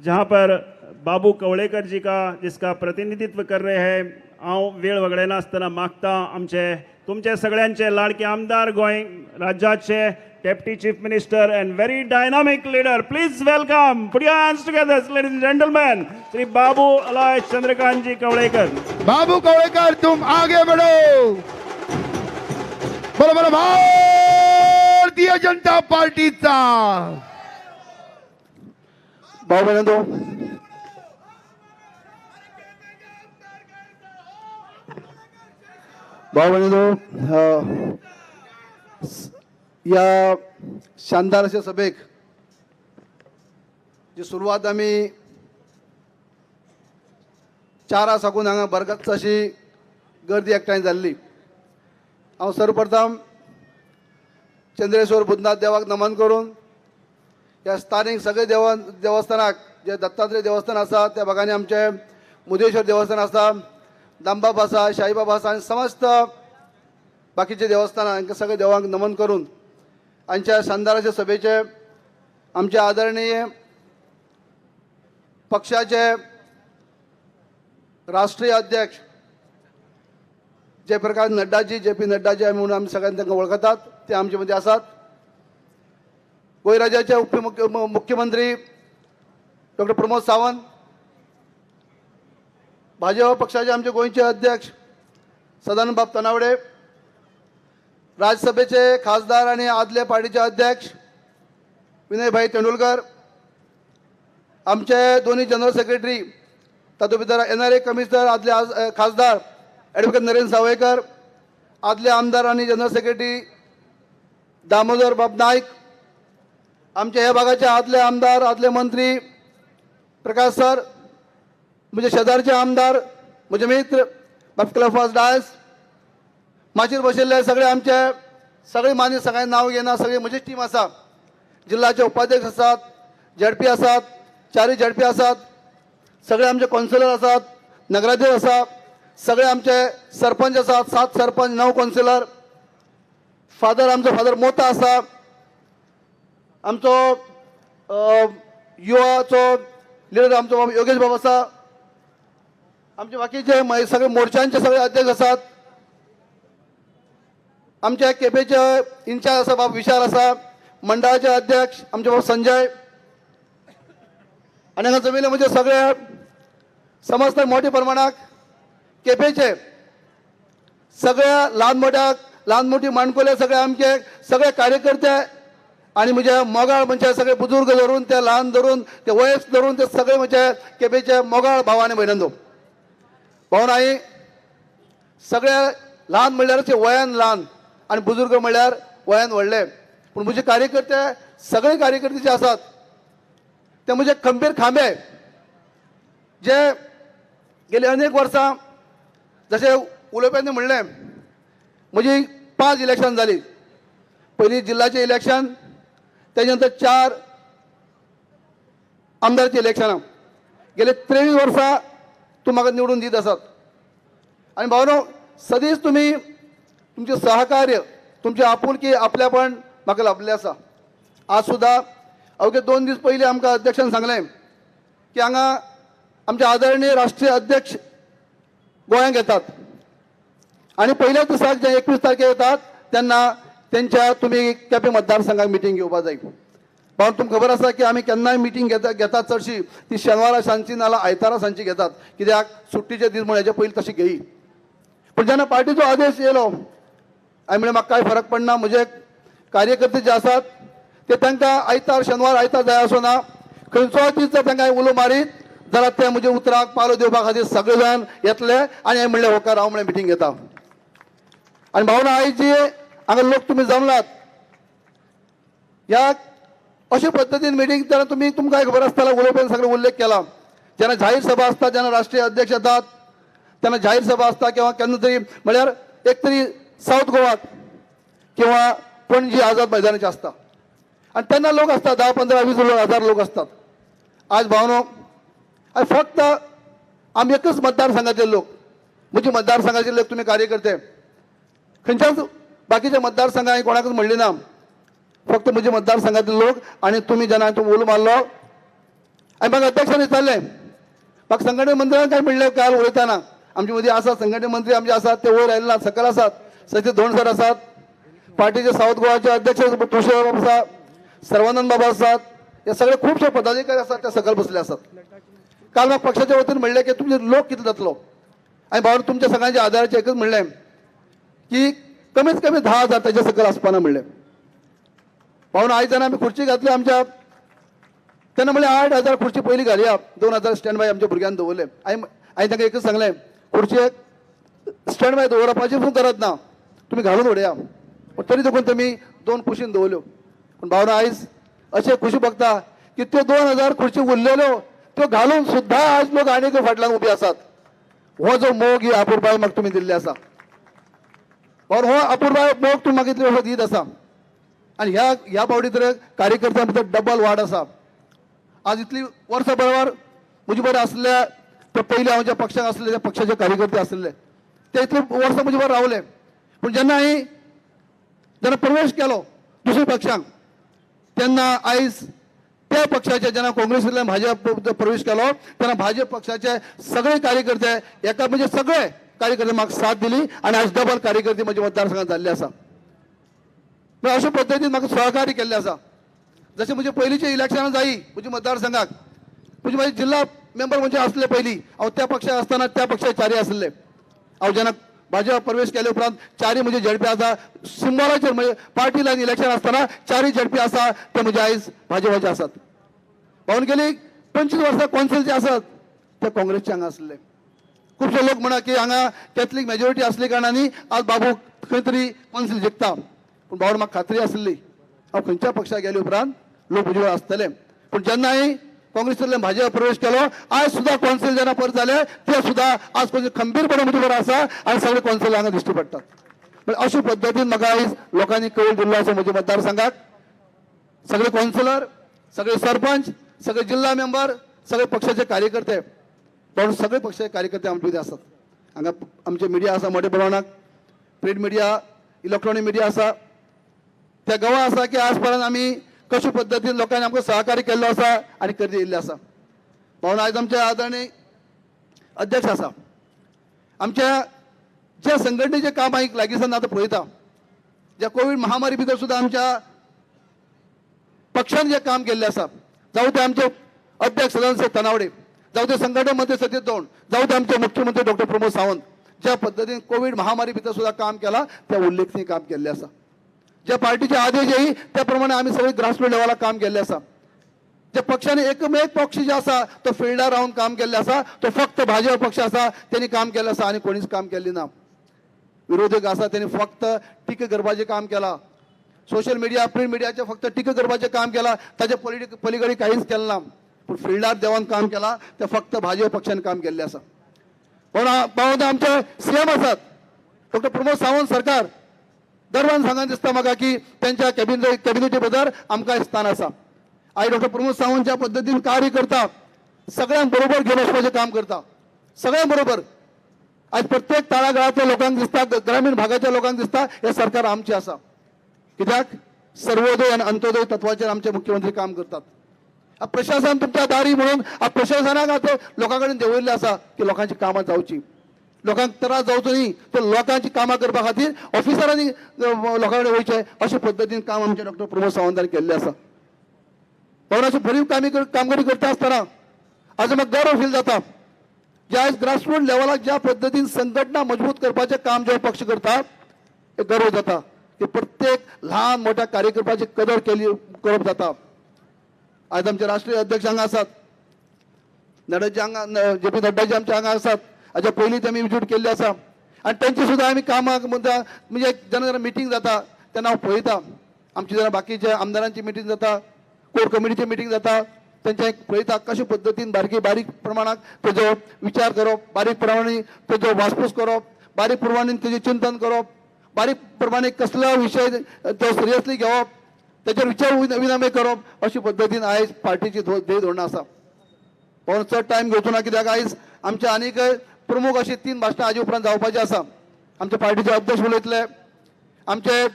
जहाँ पर बाबू कवळेकर जी का जिसका प्रतिनिधित्व कर रहे हैं. हांव वेळ वगडायनासतना मागता आमचे तुमचे सगळ्यांचे लाडके आमदार, गोंय राज्याचे deputy chief minister and very dynamic leader, please welcome, put your hands together ladies and gentleman, Shri Babu Aloysius Chandrakantji Kavlekar. Babu Kavlekar, तुम आगे बढ़ो. बरोबर भारतीय जनता पार्टीचा। भाऊ बहिणींनो, भाऊ बहिणींनो, या शानदार अशा सभेक जी सुरवात आमी 4 साकून हांगा बरगत अशी गर्दी एकठांय जाल्ली। हांव सर्वप्रथम चंद्रेश्वर बुद्धनाथ देवाक नमन करून ह्या स्थानीक सगळे देवस्थानाक जे दत्तात्रय देवस्थान आसा त्या भागांनी आमचें मुदेश्वर देवस्थान आसा, दामबाब आसा, शाईबाबा आसा आनी समस्त बाकीचे देवस्थानां हांकां सगळे देवांक नमन करून आमच्या शानदाराच्या सभेचे आमचे आदरणीय पक्षाचे राष्ट्रीय अध्यक्ष जयप्रकाश नड्डाजी, जे पी नड्डाजी आमी म्हणून आमी सगळ्यांनी तांकां वळखतात, ते आमचे मदीं आसात। गोंय राज्याचे उपमुख्यमंत्री डॉक्टर प्रमोद सावंत, भाजपा पक्षाचे आमचे गोंयचे अध्यक्ष सदानंद तनावडे, राज्यसभेचे खासदार आनी आदले पार्टीचे अध्यक्ष विनयभाई तेंडुलकर, आमचे दोन्ही जनरल सेक्रेटरी तातूंत भितर एनआरए कमिशनर आदले खासदार एडवोकेट नरेंद्र सावयकर, आदले आमदार आनी जनरल सेक्रेटरी दामोदर बाब नायक, आमच्या ह्या भागाचे आदले आमदार आदले मंत्री प्रकाश सर, म्हजे शेजारचे आमदार म्हजे मित्र बाब क्लफास डायस, माचयेर बशिल्ले सगळे आमचे सगळे मान्य, सगळ्यांनी नांव घेना, सगळी म्हजी टीम आसा, जिल्ल्याचे उपाध्यक्ष आसात, झेडपी आसात, चारूय झेडपी आसात, सगळे आमचे कौन्सिलर आसात, नगराध्यक्ष आसा, सगळे आमचे सरपंच आसात, 7 सरपंच 9 कौन्सिलर, फादर आमचो फादर मोता आसा, आमचो युवाचो लिडर आमचो बाब योगेश बाब आसा, आमचे बाकीचे सगळे मोर्चांचे सगळे अध्यक्ष आसात, आमच्या केपेचे इन्चार्ज आसा बाब विशाल आसा, मंडळाचे अध्यक्ष आमचे बाब संजय, आनी हांगा जमिल्ले म्हणजे सगळे समस्त मोठ्या प्रमाणात केपेचे सगळ्या ल्हान मोठ्या ल्हान मोठी माणकुले सगळे आमचे सगळे कार्यकर्ते आनी म्हजे मोगाळ म्हणजे सगळे बुजुर्ग धरून ते ल्हान धरून ते वयस्क धरून ते सगळे म्हणजे केपेचे मोगाळ भाव आनी भयणांनो, भावन आई सगळे ल्हान म्हणल्यार ते वयान ल्हान आनी बुजुर्ग म्हणल्यार वयान व्हडले, पूण म्हजे कार्यकर्ते सगळे कार्यकर्ते जे आसात ते म्हजे खंबीर खांबे जे गेली अनेक वर्सां जशें उलोवप्यांनी म्हणलें म्हजी 5 इलेक्शन जाली, पयलीं जिल्ल्याचें इलेक्शन, तेजे नंतर 4 आमदारचीं इलेक्शनां, गेले 23 वर्सां तूं म्हाका निवडून दीत आसात। आनी भावनो सदींच तुमी तुमचें सहकार्य तुमचें आपुलकी आपल्यापण म्हाका लाभलें आसा। आज सुद्दां अवघे 2 दीस पयलीं आमकां अध्यक्षान सांगलें की हांगा आमचे आदरणीय राष्ट्रीय अध्यक्ष गोंयांक येतात आनी पयल्याच दिसाक जे 21 तारखेक येतात तेन्ना तेंच्या तुमी केपें मतदारसंघाक मिटींग घेवपा जाय। भाव तुमकां खबर आसा की आमी केन्नाय मिटींग घेतात चडशी ती शेनवारा सांजची नाल्यार आयतारा सांजची घेतात, कित्याक सुट्टीचे दीस म्हूण हेजे पयलीं तशी घेयी। पूण जेन्ना पार्टीचो आदेश येयलो हांवें म्हणलें म्हाका कांय फरक पडना, म्हजे कार्यकर्ते जे आसात ते तांकां आयतार शेनवार आयतार जाय असो ना, खंयचोय दीस जर तांकां उलो मारीत जाल्यार ते म्हजे उतराक पालो दिवपा खातीर सगळे जाण येतले। आनी हांवें म्हणलें होकार हांव म्हणलें मिटींग घेता। आनी भावना आयज जी हांगा लोक तुमी जमलात ह्या अशे पद्दतीन मिटींग तेन्ना तुमी तुमकां खबर आसतलें उलोवप्यान सगळें उल्लेख केला, जेन्ना जाहीर सभा आसता जेन्ना राष्ट्रीय अध्यक्ष येतात तेन्ना जाहीर सभा आसता किंवा केन्ना तरी म्हळ्यार एक तरी सावथ गोवाक किंवा पणजी आझाद मैदानाचेर आसता आनी तेन्ना लोक आसता 10, 15, 20 हजार लोक आसतात। आज भावनो आनी फक्त आमी एकच मतदारसंघाचे लोक, म्हजे मतदारसंघाचे लोक तुमी कार्यकर्ते खंयच्याच बाकीच्या मतदारसंघांनी कोणाकच म्हणली ना, फक्त म्हजे मतदारसंघातले लोक आनी तुमी जेन्ना हांवें उलो मारलो आनी म्हाका अध्यक्षान विचारलें, म्हाका संघटने मंत्र्यान काय म्हणलें काल उलयतना, आमचे मदीं आसात संघटने मंत्री आमचे आसात ते वयर आयले ना, सकयल आसात, सचिन धोंड सर आसात, पार्टीचे सावथ गोवाचे अध्यक्ष तुळशी बाब आसा, सर्वानंद बाबा आसात, हे सगळे खुबशे पदाधिकारी आसात ते सकयल बसले आसात। काल म्हाका पक्षाच्या वतीन म्हणलें की तुमचे लोक कितले जातलो आनी भाव तुमच्या सगळ्यांच्या आदाराचेर एकच म्हणलें की कमीत कमी 10,000 ताच्या सकयल आसपाना म्हणलें. पावन आयज जेन्ना आमी खुर्ची घातली आमच्या तेन्ना म्हणलें 8,000 खुर्ची पयलीं घालया, 2,000 स्टँड बाय आमच्या भुरग्यान दवरले. हांवें तांकां एकच सांगलें, खुर्ची स्टँड बाय दवरपाची पूण गरज ना, तुमी घालून उडया. पूण तरी देखून तुमी 2 कुशीन दवरल्यो. पूण भावना आयज अशें खुशी बघता की त्यो 2,000 खुर्ची उरलेल्यो त्यो घालून सुद्दां आज लोक आनीक फाटल्यान उबी आसात. हो जो मोग ही अपुरबाय म्हाका तुमी दिल्ली आसा, और हो अपुरबाय मोग तुमी म्हाका इतले वर्सां दीत आसा. आनी ह्या ह्या फावटी तर कार्यकर्त्यां भितर डबल वाड आसा. आज इतली वर्सां बरोबर म्हजे बरोबर आसल्या ते पयलीं हांव ज्या पक्षाक आसले त्या पक्षाचे कार्यकर्ते आसले ते इतले वर्सां म्हजे बरोबर रावले. पूण जेन्ना हांवें जेन्ना प्रवेश केलो दुसऱ्या पक्षांक तेन्ना आयज त्या पक्षाचे जेन्ना काँग्रेसींतल्यान भाजप प्रवेश केलो तेन्ना भाजप पक्षाचे सगळे कार्यकर्ते एका म्हणजे सगळे कार्यकर्ते म्हाका साथ दिली आनी आज डबल कार्यकर्ते म्हज्या मतदारसंघात जाल्ले आसा. अशा पद्दतीन म्हाका सहकार्य केल्लें आसा. जशें म्हजे पयलींचे इलेक्शनां जायी म्हज्या मतदारसंघाक म्हणजे म्हजे जिल्हा मेंबर म्हणजे आसले पयलीं हांव त्या पक्षाक आसतना त्या पक्षाचे चारी आसले. हांव जेन्ना भाजपा प्रवेश केले उपरांत चारी म्हजे झेडपी आसा सिंबॉलाचेर म्हणजे पार्टी लायन इलेक्शन आसतना चारी झेडपी आसा ते म्हजे आयज भाजपाचे आसात. पावन गेली 25 वर्सां कौन्सिल जे आसात ते काँग्रेसचे हांगा आसले. खुबशे लोक म्हणा की हांगा कॅथलीक मेजॉरिटी आसली कारणांनी आज बाबू खंय तरी कौन्सिल जिखता. पूण बाबू म्हाका खात्री आसली हांव खंयच्या पक्षाक गेले उपरांत लोक म्हजे आसतले. पूण जेन्ना हांवें काँग्रेसींतल्यान भाजपा प्रवेश केलो आयज सुद्दां कौन्सिल जेन्ना परत जाले ते सुद्दां आज कौन्सिल खंबीरपणे म्हजे बरोबर आसा आनी सगळे कौन्सिल हांगा दिश्टी पडटात. पण अशा पद्दतीन म्हाका आयज लोकांनी कौल दिल्लो आसा म्हज्या मतदारसंघाक. सगळे कौन्सिलर, सगळे सरपंच, सगळे जिल्हा मेंबर, सगळे पक्षाचे कार्यकर्ते, पण सगळे पक्षाचे कार्यकर्ते आमचे भितर आसात. हांगा आमचे मिडिया आसा मोठ्या प्रमाणात, प्रिंट मिडिया, इलेक्ट्रॉनीक मिडिया आसा. त्या गवाह आसा की आज पर्यंत आमी कशे पद्दतीन लोकांनी आमकां सहकार्य केल्लो आसा आनी कर्ज येयल्लें आसा. पावन आयज आमचे आदरणीय अध्यक्ष आसा. आमच्या ज्या संघटनेचें काम हांव लागींसान आतां पळयता, ज्या कोवीड महामारी भितर सुद्दां आमच्या पक्षान जें काम केल्लें आसा, जावं ते आमचे अध्यक्ष सदानंद तनावडे, जावं ते संघटना मंत्री सतीश दौंड, जावं ते आमचे मुख्यमंत्री डॉक्टर प्रमोद सावंत, ज्या पद्दतीन कोवीड महामारी भितर सुद्दां काम केलां तें उल्लेखनीय काम केल्लें आसा. ज्या पार्टीचे आदेश येई त्या प्रमाणे आमी सगळे ग्रासरूट लेवलाक काम केल्लें आसा. ज्या पक्षाने एकमेक पक्ष जे आसा तो फिल्डार रावन काम केल्लें आसा तो फक्त भाजप पक्ष आसा तेणी काम केल्लें आसा आनी कोणीच काम केल्लें ना. विरोधक आसा तेणी फक्त टिका करपाचें काम केलां, सोशल मिडिया प्रिंट मिडियाचें फक्त टिका करपाचें काम केलां, ताच्या पलीकडे कांयच केलें ना. पूण फिल्डार देंवन काम केलां तें फक्त भाजप पक्षान काम केल्लें आसा. पूण आमचे सीएम आसात डॉक्टर प्रमोद सावंत सरकार, गर्वान सांगन दिसता म्हाका की त्यांच्या कॅबिनेटी भितर आमकां स्थान आसा. आयज डॉक्टर प्रमोद सावंत ज्या पद्दतीन कार्य करता सगळ्यांक बरोबर घेवन वचपाचें काम करता, सगळ्यां बरोबर. आयज प्रत्येक तळागाळांतल्या लोकांक दिसता, ग्रामीण भागाच्या लोकांक दिसता हें सरकार आमचें आसा. कित्याक सर्वोदय आनी अंत्योदय तत्वाचेर आमचे मुख्यमंत्री काम करतात. प्रशासन तुमच्या दारी म्हणून प्रशासनाक आतां लोकां कडेन देंवयल्लें आसा की लोकांची कामां जावची, लोकांक त्रास जावचो न्ही, तर लोकांची कामां करपा खातीर ऑफिसरांनी लोकां कडेन वयचें अशे पद्दतीन काम आमचे डॉक्टर प्रमोद सावंतान केल्लें आसा. पण अशें भरीव कामगिरी करता आसतना आज म्हाका गर्व फील जाता जे आयज ग्रासरूट लेवलाक ज्या पद्दतीन संघटना मजबूत करपाचें काम जेव्हा पक्ष करता एक गर्व जाता की प्रत्येक ल्हान मोठ्या कार्यकर्त्याची कदर केली करप जाता. आयज आमचे राष्ट्रीय अध्यक्ष हांगा आसात, नड्डाजी हांगा, जे पी नड्डाजी आमचे हांगा आसात. हाच्या पयलीं तेमी विजीट केल्ली आसा आनी तेंची सुद्दां आमी कामाक म्हणजे जेन्ना जेन्ना मिटींग जाता तेन्ना हांव पळयता, आमची जेन्ना बाकीच्या आमदारांची मिटींग जाता, कोर कमिटीची मिटींग जाता, तेंचे पळयता कशे पद्दतीन बारकी बारीक प्रमाणात तेजो विचार करप, बारीक प्रमाणे तेजो वासपूस करप, बारीक प्रमाणे तेजें चिंतन करप, बारीक प्रमाणे कसलो विशय तो सिरियसली घेवप, तेजेर विचार विनिमय करप, अशे पद्दतीन आयज पार्टीची ध्येय धोरणां आसा. पण चड टायम घेवचो ना कित्याक आयज आमचे आनीक प्रमुख अशी 3 भाशणां हाजे उपरांत जावपाची आसा. आमचे पार्टीचे अध्यक्ष उलयतले, आमचे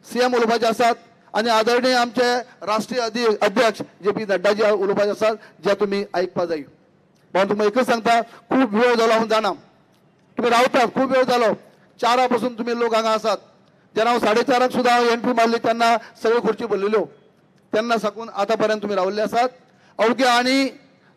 सीएम उलोवपाचे आसात आनी आदरणीय आमचे राष्ट्रीय अध्यक्ष जे पी नड्डाजी उलोवपाचे आसात, जे तुमी आयकपा जाय. पण तुमकां एकच सांगता, खूब वेळ जालो हांव जाणा तुमी रावतात, खूब वेळ जालो, 4 पासून तुमी लोक हांगा आसात. जेन्ना हांव 4:30 सुद्दां हांव एंट्री मारली तेन्ना सगळ्यो खुर्ची भरलेल्यो, तेन्ना साकून आतां पर्यंत तुमी रावल्ले आसात. अवघ्या आनी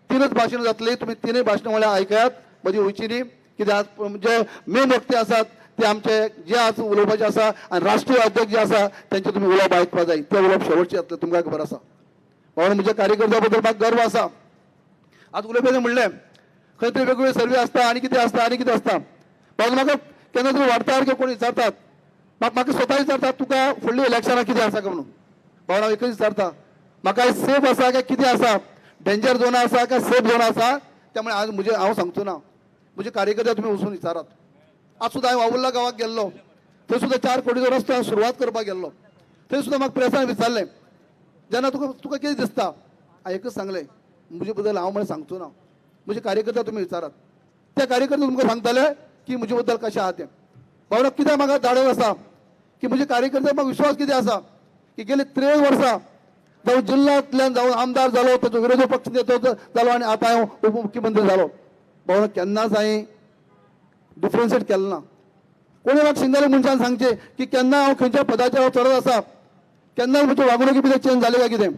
3 भाशणां जातली, तुमी 3 भाशणां म्हळ्यार आयकयात, मदीं वयची न्ही, कित्याक जे मेन वक्ते आसात ते आमचे जे आज उलोवपाचें आसा आनी राष्ट्रीय अध्यक्ष जे आसा तेंचे तुमी उलोवप आयकपा जाय. ते उलोवप शेवटचें जातलें, तुमकां खबर आसा. भावांनो, म्हज्या कार्यकर्त्या बद्दल म्हाका गर्व आसा. आज उलोवपाचें म्हणलें खंय तरी वेगवेगळे सर्वे आसता आनी कितें आसता आनी कितें आसता. भावांनो, म्हाका केन्ना तरी वार्ताहर किंवा कोण विचारतात, म्हाका स्वता विचारतात तुका फुडल्या इलेक्शनाक कितें आसा काय म्हणून. भावांनो, हांव एकच विचारता, म्हाका सेफ आसा काय कितें आसा, डेंजर झोन आसा काय सेफ झोन आसा? त्यामुळे आज म्हजे हांव सांगचो ना, म्हजे कार्यकर्ते तुमी वचून विचारात. आज सुद्दां हांवें वावुर्ला गांवाक गेल्लो, थंय सुद्दां 4 कोटीचो रस्तो हांवें सुरवात करपाक गेल्लो. थंय सुद्दां म्हाका प्रेसान विचारलें, जेन्ना तुका कितें दिसता? हांवें एकच सांगलें, म्हजे बद्दल हांव म्हळ्यार सांगचो ना, म्हजे कार्यकर्ते तुमी विचारात. त्या कार्यकर्ते तुमकां सांगतले की म्हजे बद्दल कशें आहा तें. बाबा, कित्याक म्हाका धाडस आसा की म्हजे कार्यकर्ते म्हाका विश्वास कितें आसा की गेले 13 वर्सां जावं जिल्ल्यांतल्यान जावन आमदार जालो, ताचो विरोधी पक्ष नेतो जालो आनी आतां हांव उपमुख्यमंत्री जालो. बाबा, केन्नाच हांवें डिफरन्शिएट केलें ना. कोणी म्हाका शिंगाले मनशान सांगचें की केन्ना हांव खंयच्या पदाचेर हांव चडत आसा, केन्नाच म्हज्या वागणुकी भितर चेंज जाले काय कितें.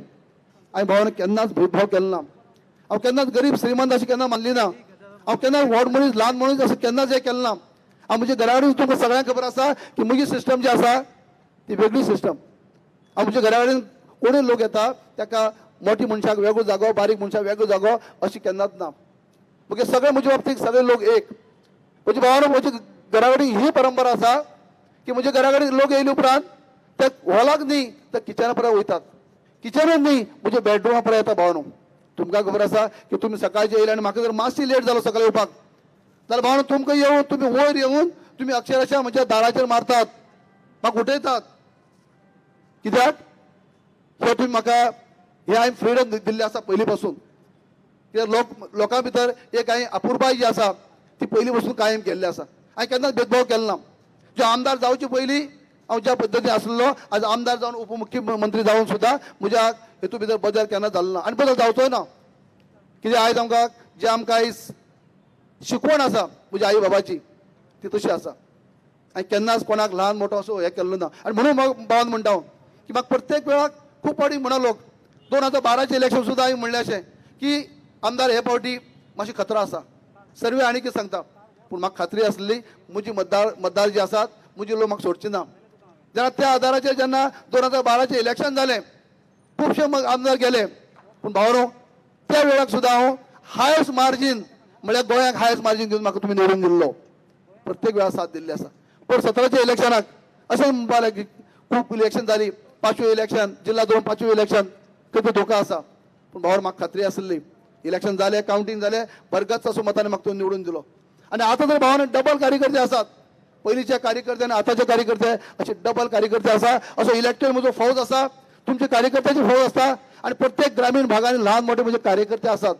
हांवें भावान केन्नाच भेदभाव केलो ना. हांव केन्नाच गरीब श्रीमंत अशें केन्ना मानली ना. हांव केन्नाच व्हड मनीस ल्हान मनीस अशें केन्नाच हें केलें ना. हांव म्हज्या घरा कडेन तुमकां सगळ्यांक खबर आसा की म्हजी सिस्टम जी आसा ती वेगळी सिस्टम. हांव म्हज्या घरा कडेन कोणूय लोक येता ताका मोठी मनशाक वेगळो जागो, बारीक मनशाक वेगळो जागो अशें केन्नाच ना. मागीर सगळे म्हजे बाबतींत सगळे लोक एक. म्हज्या भावान म्हज्या घरा कडेन ही परंपरा आसा की म्हज्या घरा कडेन लोक येयले उपरांत ते हॉलाक न्ही तर किचना पर्यंत वयतात, किचनूच न्ही म्हज्या बेडरुमा पर्यंत येता. भावानो, तुमकां खबर आसा की तुमी सकाळचे येयले आनी म्हाका जर मातशी लेट जालो सकाळी येवपाक जाल्यार भावानो तुमकां येवन तुमी वयर येवन तुमी अक्षरशः म्हज्या दाराचेर मारतात, म्हाका उठयतात. कित्याक हे तुमी म्हाका हे हांवें फ्रिडम दिल्लें आसा पयलीं पासून. कित्याक लोकां भितर एक हांवें अपुरबाय जी आसा ती पयलीं पासून कायम केल्ली आसा. हांवें केन्नाच भेदभाव केलो ना. जो आमदार जावचे पयलीं हांव ज्या पद्दतीन आसलो, आज आमदार जावन उपमुख्यमंत्री जावन सुद्दां म्हज्या हेतू भितर बदल केन्ना जालो ना आनी बदल जावचोय ना. कित्याक आयज आमकां जे आमकां आयज शिकवण आसा म्हज्या आई बाबाची ती तशी आसा. आनी केन्नाच कोणाक ल्हान मोठो असो हें केल्लो ना. आनी म्हणून भावान म्हणटा हांव की म्हाका प्रत्येक वेळाक खूब फावटी म्हणा लोक, 2012चें इलेक्शन सुद्दां हांवें म्हणलें अशें की आमदार हे फावटी मातशी खतरा आसा, सर्वे आनी कितें सांगता, पूण म्हाका खात्री आसली म्हजी मतदार जे आसात म्हजी लोक म्हाका सोडची ना. जेन्ना त्या आदाराचेर जेन्ना 2012चें इलेक्शन जालें खुबशे आमदार गेले, पूण भावानो त्या वेळाक सुद्दां हांव हायस्ट मार्जीन म्हळ्यार गोंयाक हायस्ट मार्जीन घेवन म्हाका तुमी निवडून दिल्लो, प्रत्येक वेळार साथ दिल्ली आसा. पण 17च्या इलेक्शनाक अशें म्हणपाक लागलें खूब इलेक्शन जाली, 5वें इलेक्शन जिल्ला धरून 5वें इलेक्शन खंय धोका आसा, पूण भावार म्हाका खात्री आसली इलेक्शन जालें, कावंटींग जालें, भरगच्च असो मतांनी म्हाका तो निवडून दिलो. आनी आतां तर भावान डबल कार्यकर्ते आसात, पयलींचे कार्यकर्ते आनी आतांचे कार्यकर्ते अशे डबल कार्यकर्ते आसा. असो इलेक्टेड म्हजो फौज आसा, तुमचे कार्यकर्त्याची फौज आसता आनी प्रत्येक ग्रामीण भागांनी ल्हान मोठे म्हजे कार्यकर्ते आसात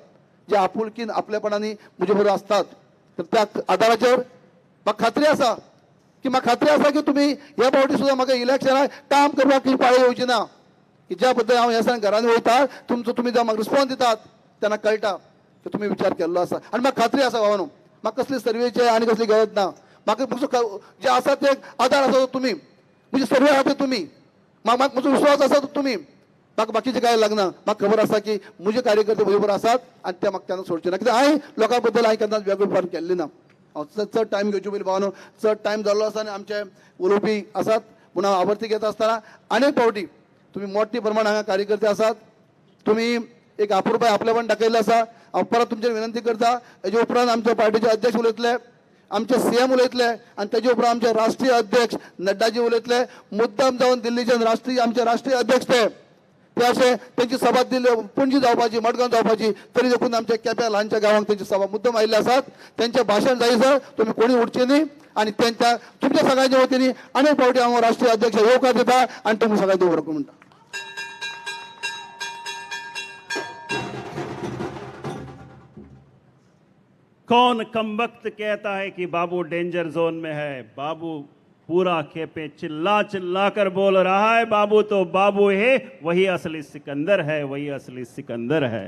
जे आपुलकीन आपलेपणांनी म्हजे बरोबर आसतात. तर त्या आदाराचेर म्हाका खात्री आसा की म्हाका खात्री आसा की तुमी ह्या फावटी सुद्दां म्हाका इलेक्शनाक काम करपाक ही पाळी येवची ना, की ज्या पद्दतीन हांव ह्या दिसांनी घरांनी वयता तुमचो तुमी जेन्ना म्हाका रिस्पॉन्स दितात तेन्ना कळटा की तुमी विचार केल्लो आसा. आनी म्हाका खात्री आसा भावानो, म्हाका कसली सर्वेची आनी कसली गरज ना, म्हाका फक्त जे आसा ते आदार आसा तो तुमी, म्हजी सर्वे आसा ते तुमी, म्हाका म्हजो विश्वास आसा तो तुमी, म्हाका बाकीचें कांय लागना. म्हाका खबर आसा की म्हजे कार्यकर्ते म्हजे बरोबर आसात आनी ते म्हाका केन्ना सोडचे ना, कित्याक हांवें लोकां बद्दल हांवें केन्नाच वेगळेपण केल्लें ना. हांव चड टायम घेवचे पयलीं भावानो, चड टायम जाल्लो आसा आनी आमचे उलोवपी आसात म्हणून हांव आवर्ती घेता आसतना अनेक फावटी तुमी मोठे प्रमाण हांगा कार्यकर्ते आसात, तुमी एक अपुरबाय आपलेपण दाखयल्लें आसा. हांव परत तुमचेर विनंती करता, हेजे उपरांत आमच्या पार्टीचे अध्यक्ष उलयतले, आमचे सीएम उलयतले आनी तेजे उपरांत आमचे राष्ट्रीय अध्यक्ष नड्डाजी उलयतले. मुद्दाम जावन दिल्लीचे राष्ट्रीय आमचे राष्ट्रीय अध्यक्ष ते अशें तेंची सभा दिल्ली पणजी जावपाची, मडगांव जावपाची, तरी देखून आमच्या केप्या ल्हानच्या गांवांक तेंची सभा मुद्दम आयिल्ले आसात. तेंचें भाशण जायसर तुमी कोणी उठचे न्ही आनी तेंच्या तुमच्या सगळ्यांच्या वतीन अनेक फावटी हांव राष्ट्रीय अध्यक्ष येवकार दिता आनी तुमकां सगळ्यांक देव म्हणटा. कौन कमबख्त कहता है कि बाबू डेंजर जोन में है? बाबू पूरा खेपे चिल्ला चिल्ला कर बोल रहा है, बाबू तो बाबू है, वही असली सिकंदर है, वही असली सिकंदर है.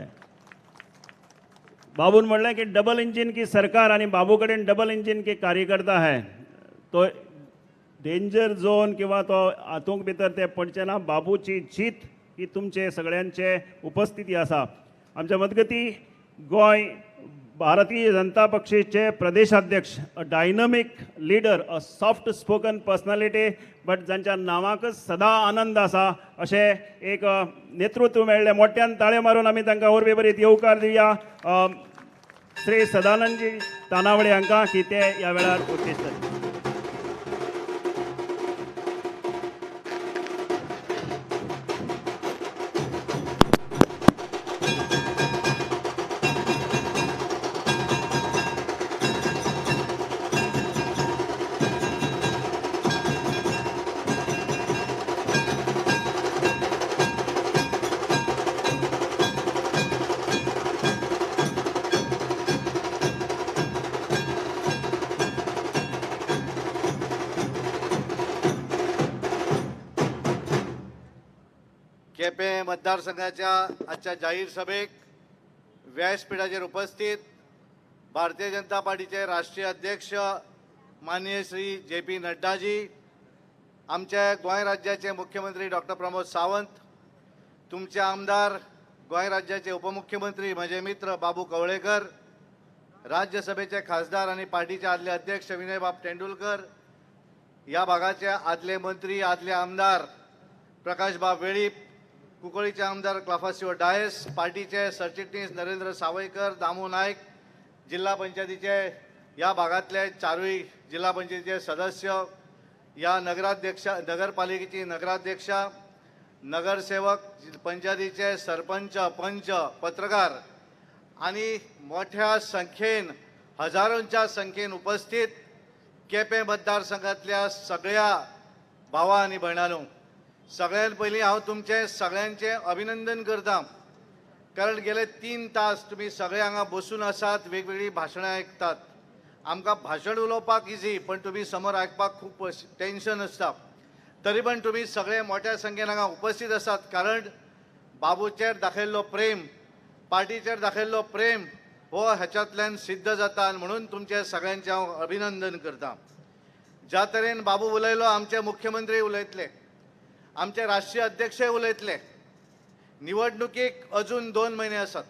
बाबून म्हणलें की डबल इंजिन की सरकार आणि बाबूकडेन डबल इंजिन के कार्यकर्ता है, तो डेंजर झोन किंवा तो हातूंक भितर ते पडचे ना. बाबूची जीत ही तुमचे सगळ्यांचे उपस्थिती आसा. आमच्या मदगती गोंय भारतीय जनता पक्षाचे प्रदेशाध्यक्ष, a dynamic leader, a soft spoken personality, but जांच्या नांवाकच सदा आनंद आसा अशें एक नेतृत्व मेळ्ळें. मोठ्यान ताळे मारून आमी तांकां वरवीं बरीत येवकार दिवया श्री सदानंदजी तानावडे हांकां की ते ह्या वेळार उपस्थित जाले. केपें मतदारसंघाच्या आजच्या जाहीर सभेक व्यासपीठाचेर उपस्थित भारतीय जनता पार्टीचे राष्ट्रीय अध्यक्ष माननीय श्री जे पी नड्डाजी, आमचे गोंय राज्याचे मुख्यमंत्री डॉक्टर प्रमोद सावंत, तुमचे आमदार गोंय राज्याचे उपमुख्यमंत्री म्हजे मित्र बाबू कवळेकर, राज्यसभेचे खासदार आनी पार्टीचे आदले अध्यक्ष विनयबाब तेंडुलकर, ह्या भागाचे आदले मंत्री आदले आमदार प्रकाशबाब वेळीप, कुंकळीचे आमदार क्लाफासियो डायस, पार्टीचे सरचिटणीस नरेंद्र सावयकर, दामू नायक, जिल्हा पंचायतीचे ह्या भागांतले चारूय जिल्हा पंचायतीचे सदस्य, ह्या नगराध्यक्ष नगरपालिकेची नगराध्यक्षा, नगरसेवक, पंचायतीचे सरपंच, पंच, पत्रकार आनी मोठ्या संख्येन हजारोंच्या संख्येन उपस्थित केपें मतदारसंघातल्या सगळ्या भावा आनी भयणांनो, सगळ्यात पयलीं हांव तुमचें सगळ्यांचें अभिनंदन करता, कारण गेले 3 तास तुमी सगळे हांगा बसून आसात, वेगवेगळीं भाशणां आयकतात. आमकां भाशण उलोवपाक इजी, पण तुमी समोर आयकपाक खूब टेन्शन आसता. तरी पण तुमी सगळे मोठ्या संख्येन हांगा उपस्थित आसात, कारण बाबूचेर दाखयल्लो प्रेम, पार्टीचेर दाखयल्लो प्रेम हो ह्याच्यातल्यान सिद्ध जाता आनी म्हणून तुमचें सगळ्यांचें हांव अभिनंदन करता. ज्या तरेन बाबू उलयलो, आमचे मुख्यमंत्री उलयतले, आमचे राष्ट्रीय अध्यक्षय उलयतले. निवडणुकीक अजून 2 म्हयने आसात,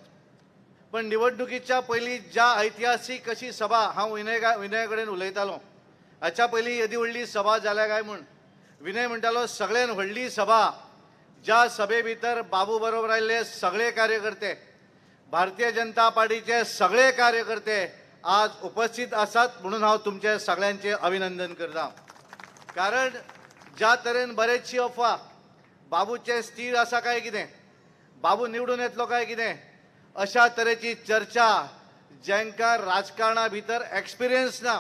पण निवडणुकीच्या पयलीं ज्या ऐतिहासीक अशी सभा, हांव विनया कडेन उलयतालो हाच्या पयलीं येदी व्हडली सभा जाल्या काय म्हूण, विनय म्हणटालो सगळ्यान व्हडली सभा ज्या सभे भितर बाबू बरोबर आयिल्ले सगळे कार्यकर्ते, भारतीय जनता पार्टीचे सगळे कार्यकर्ते आज उपस्थित आसात, म्हणून हांव तुमचे सगळ्यांचे अभिनंदन करता. कारण ज्या तरेन बरेचशी अफवा बाबूचे स्थिर आसा काय कितें, बाबू निवडून येतलो काय कितें, अशा तरेची चर्चा जांकां राजकारणा भितर एक्सपिरियन्स ना,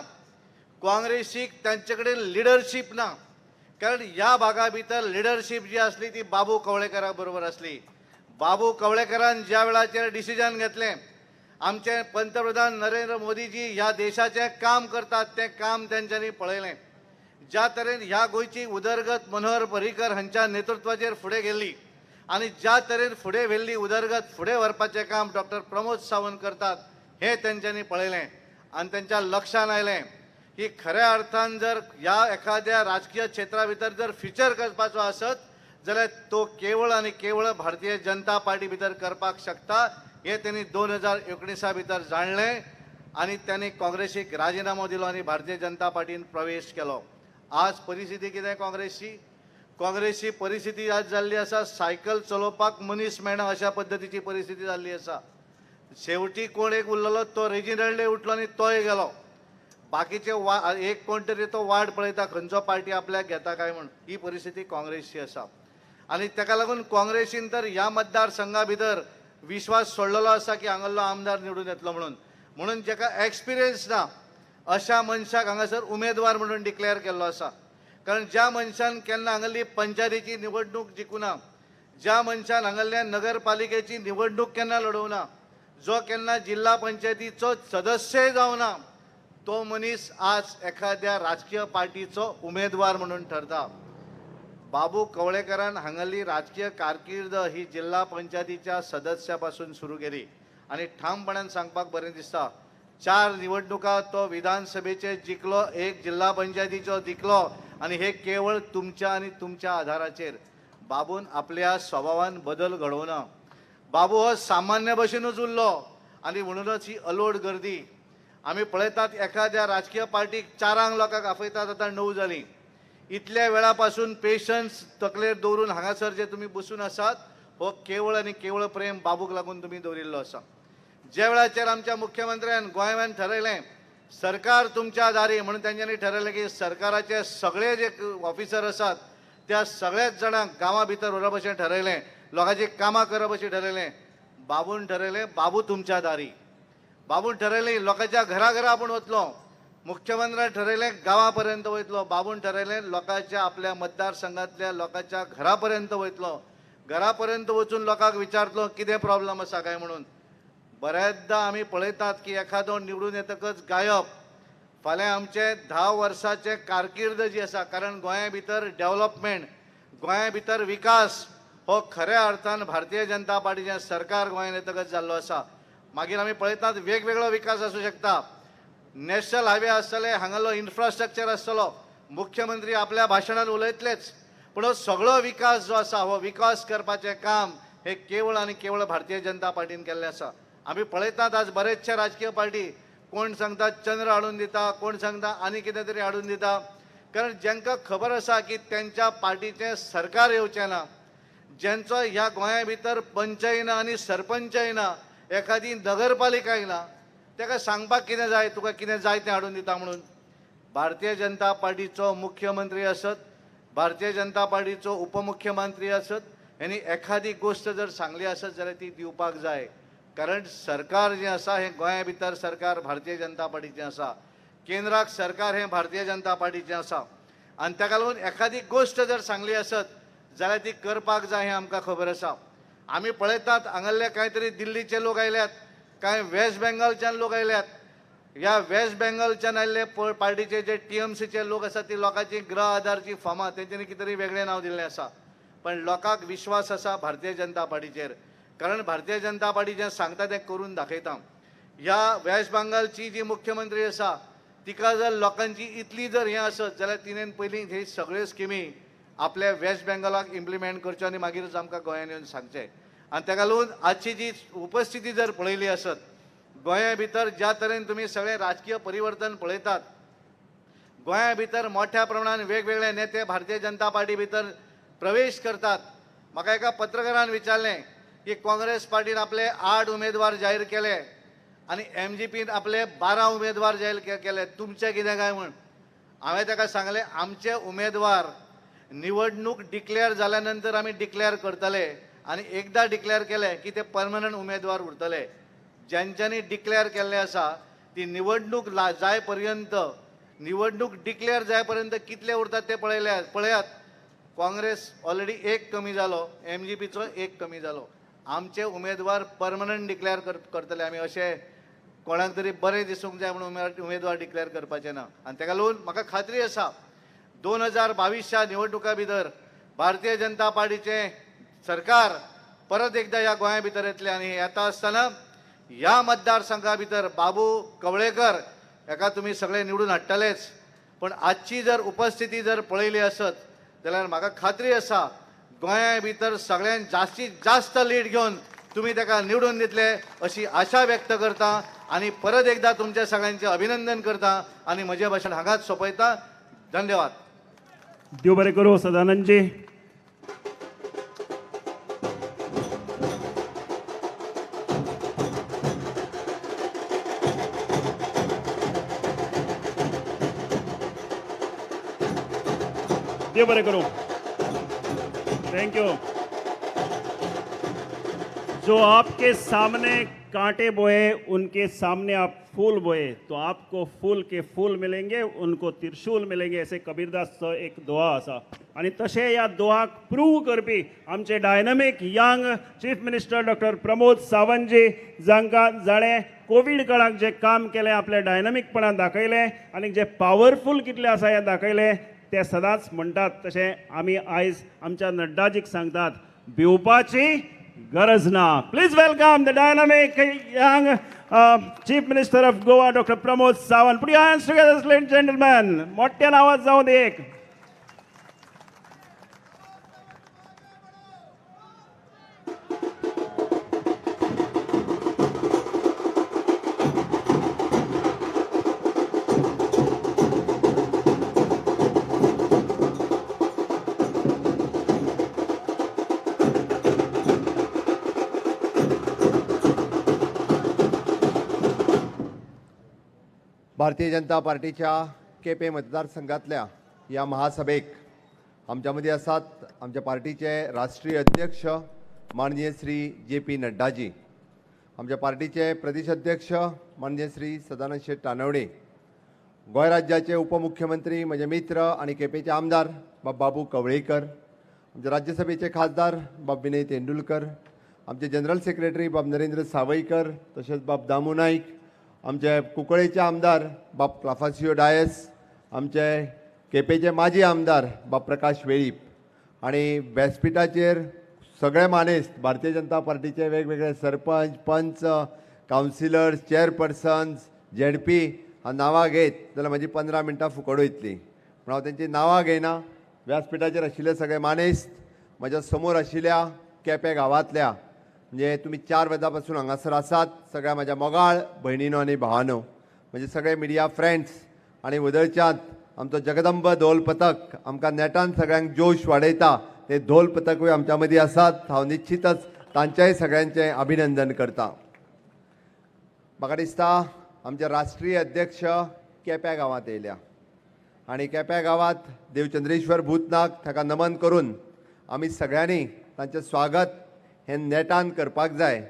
काँग्रेसीक तांचे कडेन लिडरशीप ना, कारण ह्या भागा भितर लिडरशीप जी आसली ती बाबू कवळेकरा बरोबर आसली. बाबू कवळेकरान ज्या वेळाचेर डिसिजन घेतलें, आमचे पंतप्रधान नरेंद्र मोदीजी ह्या देशाचें काम करतात तें काम तेंच्यांनी पळयलें. ज्या तरेन ह्या गोंयची उदरगत मनोहर पर्रीकर हांच्या नेतृत्वाचेर फुडें गेल्ली आनी ज्या तरेन फुडें व्हेल्ली उदरगत फुडें व्हरपाचें काम डॉक्टर प्रमोद सावंत करतात हें तेंच्यांनी पळयलें आनी तेंच्या लक्षान आयलें की खऱ्या अर्थान जर ह्या एखाद्या राजकीय क्षेत्रा भितर जर फ्युचर करपाचो आसत जाल्यार तो केवळ आनी केवळ भारतीय जनता पार्टी भितर करपाक शकता हें तेणी 2019 भितर जाणलें आनी तेणी काँग्रेसीक राजिनामो दिलो आनी भारतीय जनता पार्टीन प्रवेश केलो. आज परिस्थिती कितें काँग्रेसची? काँग्रेसची परिस्थिती आज जाल्ली आसा, सायकल चलोवपाक मनीस मेळना अशा पद्दतीची परिस्थिती जाल्ली आसा. शेवटी कोण एक उरलेलो तो रेजिनल्डय उठलो आनी तोय गेलो. बाकीचे एक कोण तरी तो वाट पळयता खंयचो पार्टी आपल्याक घेता काय म्हूण. ही परिस्थिती काँग्रेसची आसा आनी ताका लागून काँग्रेसीन तर ह्या मतदारसंघा भितर विश्वास सोडलेलो आसा की हांगासरलो आमदार निवडून येतलो म्हणून. म्हणून जाका एक्सपिरियन्स ना अशा मनशाक हांगासर उमेदवार म्हणून डिक्लेअर केल्लो आसा. कारण ज्या मनशान केन्ना हांगासरली पंचायतीची निवडणूक जिखूना, ज्या मनशान हांगासरल्या नगरपालिकेची निवडणूक केन्ना लडोवना, जो केन्ना जिल्हा पंचायतीचो सदस्यय जावना, तो मनीस आज एखाद्या राजकीय पार्टीचो उमेदवार म्हणून ठरता. बाबू कवळेकरान हांगासरली राजकीय कारकीर्द ही जिल्हा पंचायतीच्या सदस्या पासून सुरू केली आनी ठामपणान सांगपाक बरें दिसता, 4 निवडणुका तो विधानसभेचे जिखलो, 1 जिल्हा पंचायतीचो जिखलो आनी हे केवळ तुमच्या आनी तुमच्या आधाराचेर. बाबून आपल्या स्वभावान बदल घडोवना. बाबू हो सामान्य भशेनूच उरलो आनी म्हणूनच ही अलोट गर्दी आमी पळयतात. एखाद्या राजकीय पार्टीक 4 लोकांक आपयतात, आतां 9 जालीं. इतल्या वेळा पासून पेशन्स तकलेर दवरून हांगासर जे तुमी बसून आसात हो केवळ आनी केवळ प्रेम बाबूक लागून तुमी दवरिल्लो आसा. ज्या वेळाचेर आमच्या मुख्यमंत्र्यान गोंयान ठरयलें सरकार तुमच्या दारी म्हणून तेंच्यांनी ठरयलें की सरकाराचे सगळे जे ऑफिसर आसात त्या सगळ्याच जाणांक गांवां भितर व्हरप अशें ठरयलें, लोकांची कामां करप अशें ठरयलें. बाबून ठरयलें बाबू तुमच्या दारी, बाबून ठरयलें लोकांच्या घरा घरा आपूण वतलो, मुख्यमंत्र्यान ठरयलें गांवां पर्यंत वयतलो, बाबून ठरयलें लोकांच्या आपल्या मतदारसंघांतल्या लोकांच्या घरा पर्यंत वयतलो, घरा पर्यंत वचून लोकांक विचारतलो कितें प्रॉब्लम आसा काय म्हणून. बऱ्याचदा आमी पळयतात की एखादो निवडून येतकच गायब. फाल्यां आमचे 10 वर्साचे कारकीर्द जी आसा, कारण गोंया भितर डेव्हलपमेंट, गोंया भितर विकास हो खऱ्या अर्थान भारतीय जनता पार्टीचें सरकार गोंयांत येतकच जाल्लो आसा. मागीर आमी पळयतात वेगवेगळो विकास आसूं शकता, नॅशनल हायवे आसतले, हांगालो इन्फ्रास्ट्रक्चर आसतलो, मुख्यमंत्री आपल्या भाशणान उलयतलेच, पूण हो सगळो विकास जो आसा हो विकास करपाचें काम हे केवळ आनी केवळ भारतीय जनता पार्टीन केल्लें आसा. आमी पळयतात आज बरेचशे राजकीय पार्टी कोण सांगता चंद्र हाडून दिता, कोण सांगता आनी कितें तरी हाडून दिता, कारण जांकां खबर आसा की तेंच्या पार्टीचें सरकार येवचें ना, ज्यांचो ह्या गोंया भितर पंचय ना आनी सरपंचय ना, एखादी नगरपालिकाय ना, ताका सांगपाक कितें जाय, तुका कितें जाय तें हाडून दिता म्हणून. भारतीय जनता पार्टीचो मुख्यमंत्री आसत, भारतीय जनता पार्टीचो उपमुख्यमंत्री आसत, आनी एखादी गोश्ट जर सांगली आसत जाल्यार ती दिवपाक जाय, कारण सरकार जें आसा हें गोंया भितर सरकार भारतीय जनता पार्टीचें आसा, केंद्राक सरकार हें भारतीय जनता पार्टीचें आसा, आनी ताका लागून एखादी गोश्ट जर सांगली आसत जाल्यार ती करपाक जाय हें आमकां खबर आसा. आमी पळयतात हांगासरले कांय तरी दिल्लीचे लोक आयल्यात, कांय वेस्ट बेंगॉलच्यान लोक आयल्यात. ह्या वेस्ट बेंगॉलच्यान आयिल्ले पार्टीचे जे TMCचे लोक आसात ती लोकांची गृह आधारची फॉर्मां तेंच्यांनी कितें तरी वेगळें नांव दिल्लें आसा, पण लोकांक विश्वास आसा भारतीय जनता पार्टीचेर, कारण भारतीय जनता पार्टी जें सांगता तें करून दाखयता. ह्या वेस्ट बेंगॉलची जी मुख्यमंत्री आसा तिका जर लोकांची इतली जर हें आसत जाल्यार तिणें पयलीं ही सगळ्यो स्किमी आपल्या वेस्ट बेंगॉलाक इम्प्लिमेंट करच्यो आनी मागीरच आमकां गोंयांत येवन सांगचें. आनी ताका लागून आजची जी उपस्थिती जर पळयली आसत गोंया भितर ज्या तरेन तुमी सगळें राजकीय परिवर्तन पळयतात, गोंया भितर मोठ्या प्रमाणान वेगवेगळे नेते भारतीय जनता पार्टी भितर प्रवेश करतात. म्हाका एका पत्रकारान विचारलें की काँग्रेस पार्टीन आपले 8 उमेदवार जाहीर केले आनी MGPन आपले 12 उमेदवार जाहीर केले, तुमचें कितें काय म्हूण. हांवें ताका सांगलें आमचे उमेदवार निवडणूक डिक्लेअर जाल्या नंतर आमी डिक्लेअर करतले आनी एकदां डिक्लेअर केले की ते परमनंट उमेदवार उरतले. ज्यांच्यांनी डिक्लेअर केल्ले आसा ती निवडणूक जाय पर्यंत, निवडणूक डिक्लेअर जाय पर्यंत कितले उरतात ते पळयात. काँग्रेस ऑलरेडी 1 कमी जालो, MGPचो 1 कमी जालो. आमचे उमेदवार परमनंट डिक्लेअर करतले आमी, अशें कोणाक तरी बरें दिसूंक जाय म्हणून उमेदवार डिक्लेअर करपाचें ना. आनी ताका लागून म्हाका खात्री आसा 2022च्या निवडणुका भितर भारतीय जनता पार्टीचें सरकार परत एकदां ह्या गोंया भितर येतलें आनी येता आसतना ह्या मतदारसंघा भितर बाबू कवळेकर हेका तुमी सगळे निवडून हाडटलेच. पण आजची जर उपस्थिती जर पळयली आसत जाल्यार म्हाका खात्री आसा गोंया भितर सगळ्यांत जास्तीत जास्त लीड घेवन तुमी ताका निवडून दितले अशी आशा व्यक्त करता आनी परत एकदां तुमच्या सगळ्यांचें अभिनंदन करता आनी म्हजें भाशण हांगाच सोंपयता. धन्यवाद. देव बरें करूं सदानंदजी. देव बरें करूं. Thank you. जो आपके सामने कांटे बोए उनके सामने आप फूल बोए तो आपको फूल के फूल मिलेंगे, उनको त्रिशूल मिलेंगे, ऐसे कबीरदास एक दोहा आसा. आनी तशें ह्या दोहाक प्रूव करपी आमचे dynamic young chief minister doctor Pramod Sawantji, जांकां जाणें कोवीड काळाक जें काम केलें आपल्या डायनामीकपणान दाखयलें आनी जे पावरफूल कितलें आसा हें दाखयलें, ते सदांच म्हणटात तशें आमी आयज आमच्या नड्डाजीक सांगतात भिवपाची गरज ना. Please welcome the dynamic young chief minister of Goa doctor Pramod Sawant. Put your hands together ladies gentleman. मोठ्यान आवाज जावं दे एक. भारतीय जनता पार्टीच्या केपें मतदारसंघातल्या ह्या महासभेक आमच्या मदीं आसात आमच्या पार्टीचे राष्ट्रीय अध्यक्ष माननीय श्री जे पी नड्डाजी, आमच्या पार्टीचे प्रदेश अध्यक्ष माननीय श्री सदानंद शेट तानवडे, गोंय राज्याचे उपमुख्यमंत्री म्हजे मित्र आनी केपेंचे आमदार बाब बाबू कवळेकर, आमचे राज्यसभेचे खासदार बाब विनय तेंडुलकर, आमचे जनरल सेक्रेटरी बाब नरेंद्र सावईकर, तशेंच बाब दामू नाईक, आमचे कुंकळेचे आमदार बाब क्लाफासियो डायस, आमचे केपेंचे माजी आमदार बाब प्रकाश वेळीप आनी व्यासपिठाचेर सगळे मानेस्त भारतीय जनता पार्टीचे वेगवेगळे सरपंच, पंच, कावन्सिलर्स, चेअरपर्सन्स, झेडपी नांवां घेत जाल्यार म्हजी 15 मिनटां फुकट वयतली, पूण हांव तेंची नांवां घेयना. व्यासपिठाचेर आशिल्ले सगळे मानेस्त, म्हज्या समोर आशिल्ल्या केपें गांवांतल्या, म्हणजे तुमी 4 वरां पासून हांगासर आसात, सगळ्या म्हज्या मोगाळ भयणीनो आनी भावानो, म्हणजे सगळे मिडिया फ्रेंड्स आनी वदळच्यांत आमचो जगदंब धोल पथक आमकां नेटान सगळ्यांक जोश वाडयता, ते धोल पथकूय आमच्या मदीं आसात. हांव निश्चितच तांच्याय सगळ्यांचें अभिनंदन करता. म्हाका दिसता आमचे राष्ट्रीय अध्यक्ष केप्या गांवांत येयल्या आनी केप्या गांवांत देवचंद्रेश्वर भूतनाक ताका नमन करून आमी सगळ्यांनी तांचें स्वागत हें नेटान करपाक जाय.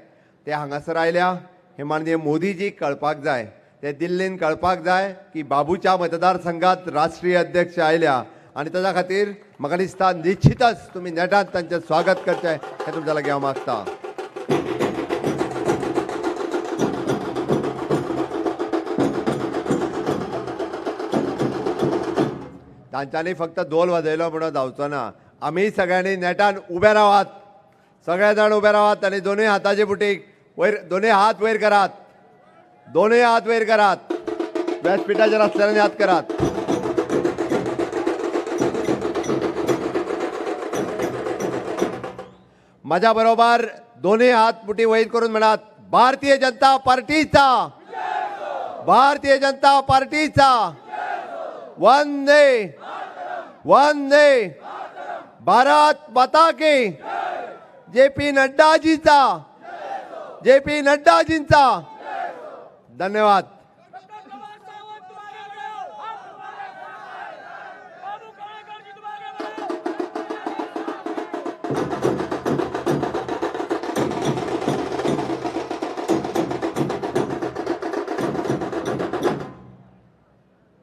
ते हांगासर आयल्या हें माननीय मोदीजीक कळपाक जाय, ते दिल्लीन कळपाक जाय की बाबूच्या मतदारसंघात राष्ट्रीय अध्यक्ष आयल्या आनी ताच्या खातीर म्हाका दिसता निश्चितच तुमी नेटान तांचें स्वागत करचें हें तुमच्या लागीं हांव मागता. तांच्यांनी फक्त धोल वाजयलो म्हणून जावचो ना, आमी सगळ्यांनी नेटान उबे रावात, सगळे जाण उबे रावात आनी दोनूय हाताचे बुटीक वयर, दोनूय हात वयर करात, दोनूय हात वयर करात, व्यासपिठाचेर आसल्यार हात करात. माझ्या बरोबर दोन्ही हात मुठी वयर करून म्हणात, भारतीय जनता पार्टीचा, भारतीय जनता पार्टीचा, वंदे वंदे, भारत माता की, जे पी नड्डाजीचा, जे पी नड्डाजींचा. धन्यवाद.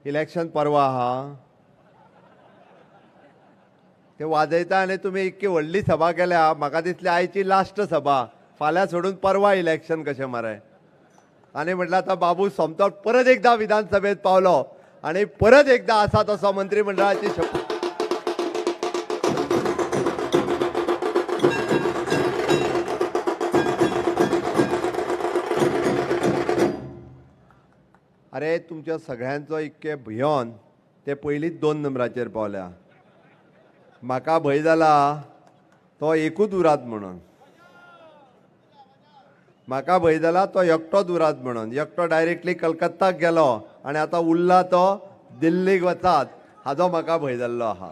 इलेक्शन परवा हा ते वाजयता आनी तुमी इतकी व्हडली सभा केल्या, म्हाका दिसली आयची लास्ट सभा, फाल्यां सोडून परवा इलेक्शन कशें मरे. आनी म्हटल्यार आतां बाबू सोमतो परत एकदां विधानसभेत पावलो आनी परत एकदां आसा तसो मंत्रीमंडळाची शपथ. अरे तुमच्या सगळ्यांचो इतके भियोन ते पयलींच 2 नंबराचेर पावल्या. म्हाका भंय जाला तो एकूच उरात म्हणून, म्हाका भंय जाला तो एकटोच उरात म्हणून. एकटो डायरेक्टली कलकत्ताक गेलो आनी आतां उरला तो दिल्लीक वचात, हाजो म्हाका भंय जाल्लो आहा.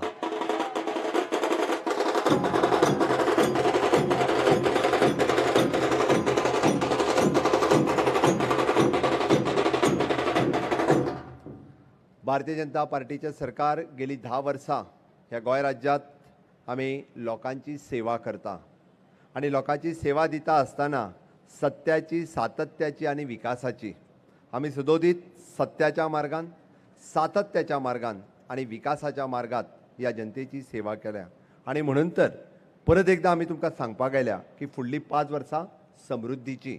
भारतीय जनता पार्टीचें सरकार गेली 10 वर्सां ह्या गोंय राज्यांत आमी लोकांची सेवा करता आनी लोकांची सेवा दिता आसतना सत्याची, सातत्याची आनी विकासाची आमी सदोदीत सत्याच्या मार्गान, सातत्याच्या मार्गान आनी विकासाच्या मार्गात ह्या जनतेची सेवा केल्या. आनी म्हणून तर परत एकदां आमी तुमकां सांगपाक आयल्या की फुडलीं 5 वर्सां समृद्धीची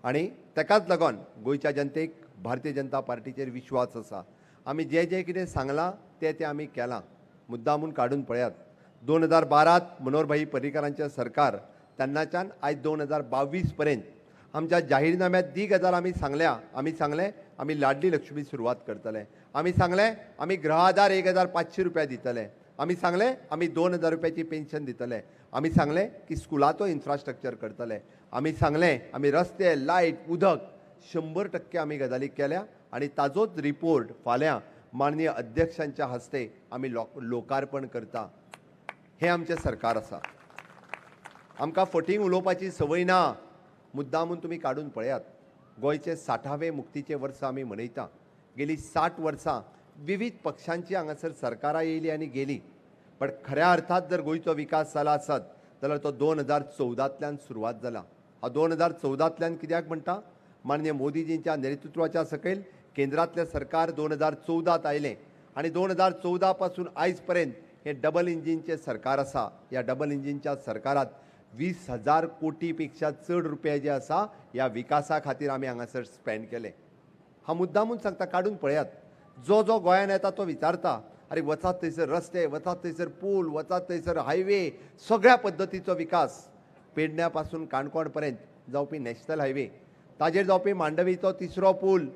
आनी तेकाच लागून गोंयच्या जनतेक भारतीय जनता पार्टीचेर विश्वास आसा. आमी जें जें कितें सांगलां तें तें आमी केलां. मुद्दामून काडून पळयात, 2012 मनोहरभाई पर्रीकरांचें सरकार तेन्नाच्यान आयज 2022 पर्यंत आमच्या जाहीरनाम्यात ती गजाल आमी सांगल्या. आमी सांगलें आमी लाडली लक्ष्मी सुरवात करतले, आमी सांगलें आमी गृह आधार 1500 रुपया दितले, आमी सांगलें आमी 2000 रुपयाची पेन्शन दितले, आमी सांगलें की स्कुलाचो इन्फ्रास्ट्रक्चर करतले, आमी सांगलें आमी रस्ते, लायट, उदक 100% आमी गजाली केल्या आनी ताजोच रिपोर्ट फाल्यां माननीय अध्यक्षांच्या हस्ते आमी लोकार्पण करता. हें आमचें सरकार आसा. आमकां फटींग उलोवपाची संवय ना. मुद्दामून तुमी काडून पळयात, गोंयचे 60वें मुक्तीचें वर्स आमी मनयता. गेली 60 वर्सां विविध पक्षांची हांगासर सरकारां येयली आनी गेली, पण खऱ्या अर्थात जर गोंयचो विकास जाला आसत जाल्यार तो 2014तल्यान सुरवात जाला. हांव 2014तल्यान कित्याक म्हणटा, माननीय मोदीजींच्या नेतृत्वाच्या सकयल केंद्रांतलें सरकार 2014त आयलें आनी 2014 पासून आयज पर्यंत हें डबल इंजिनचें सरकार आसा. ह्या डबल इंजिनच्या सरकारात 20,000 कोटी पेक्षा चड रुपया जे आसा ह्या विकासा खातीर आमी हांगासर स्पेंड केले. हांव मुद्दामून सांगता, काडून पळयात, जो जो गोंयान येता तो विचारता, अरे वचात थंयसर रस्ते, वचात थंयसर पूल, वचात थंयसर हायवे, सगळ्या पद्दतीचो विकास. पेडण्या पासून काणकोण पर्यंत जावपी नॅशनल हायवे, ताजेर जावपी मांडवीचो तिसरो पूल,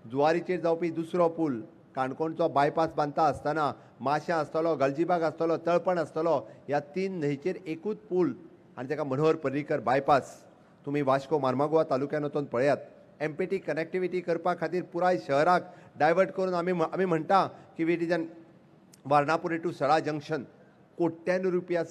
जुवारीचेर जावपी दुसरो पूल, काणकोणचो बायपास बांदता आसतना माश्यां आसतलो, गलजीबाग आसतलो, तळपण आसतलो, ह्या 3 न्हंयचेर एकूच पूल आनी ताका मनोहर पर्रीकर बायपास. तुमी वास्को मार्मागोवा तालुक्यान वचून पळयात, एमपीटी कनेक्टिविटी करपा खातीर पुराय शहराक डायवर्ट करून आमी म्हणटा की it is an Varnapuri to Sala junction, कोट्यांनी रुपया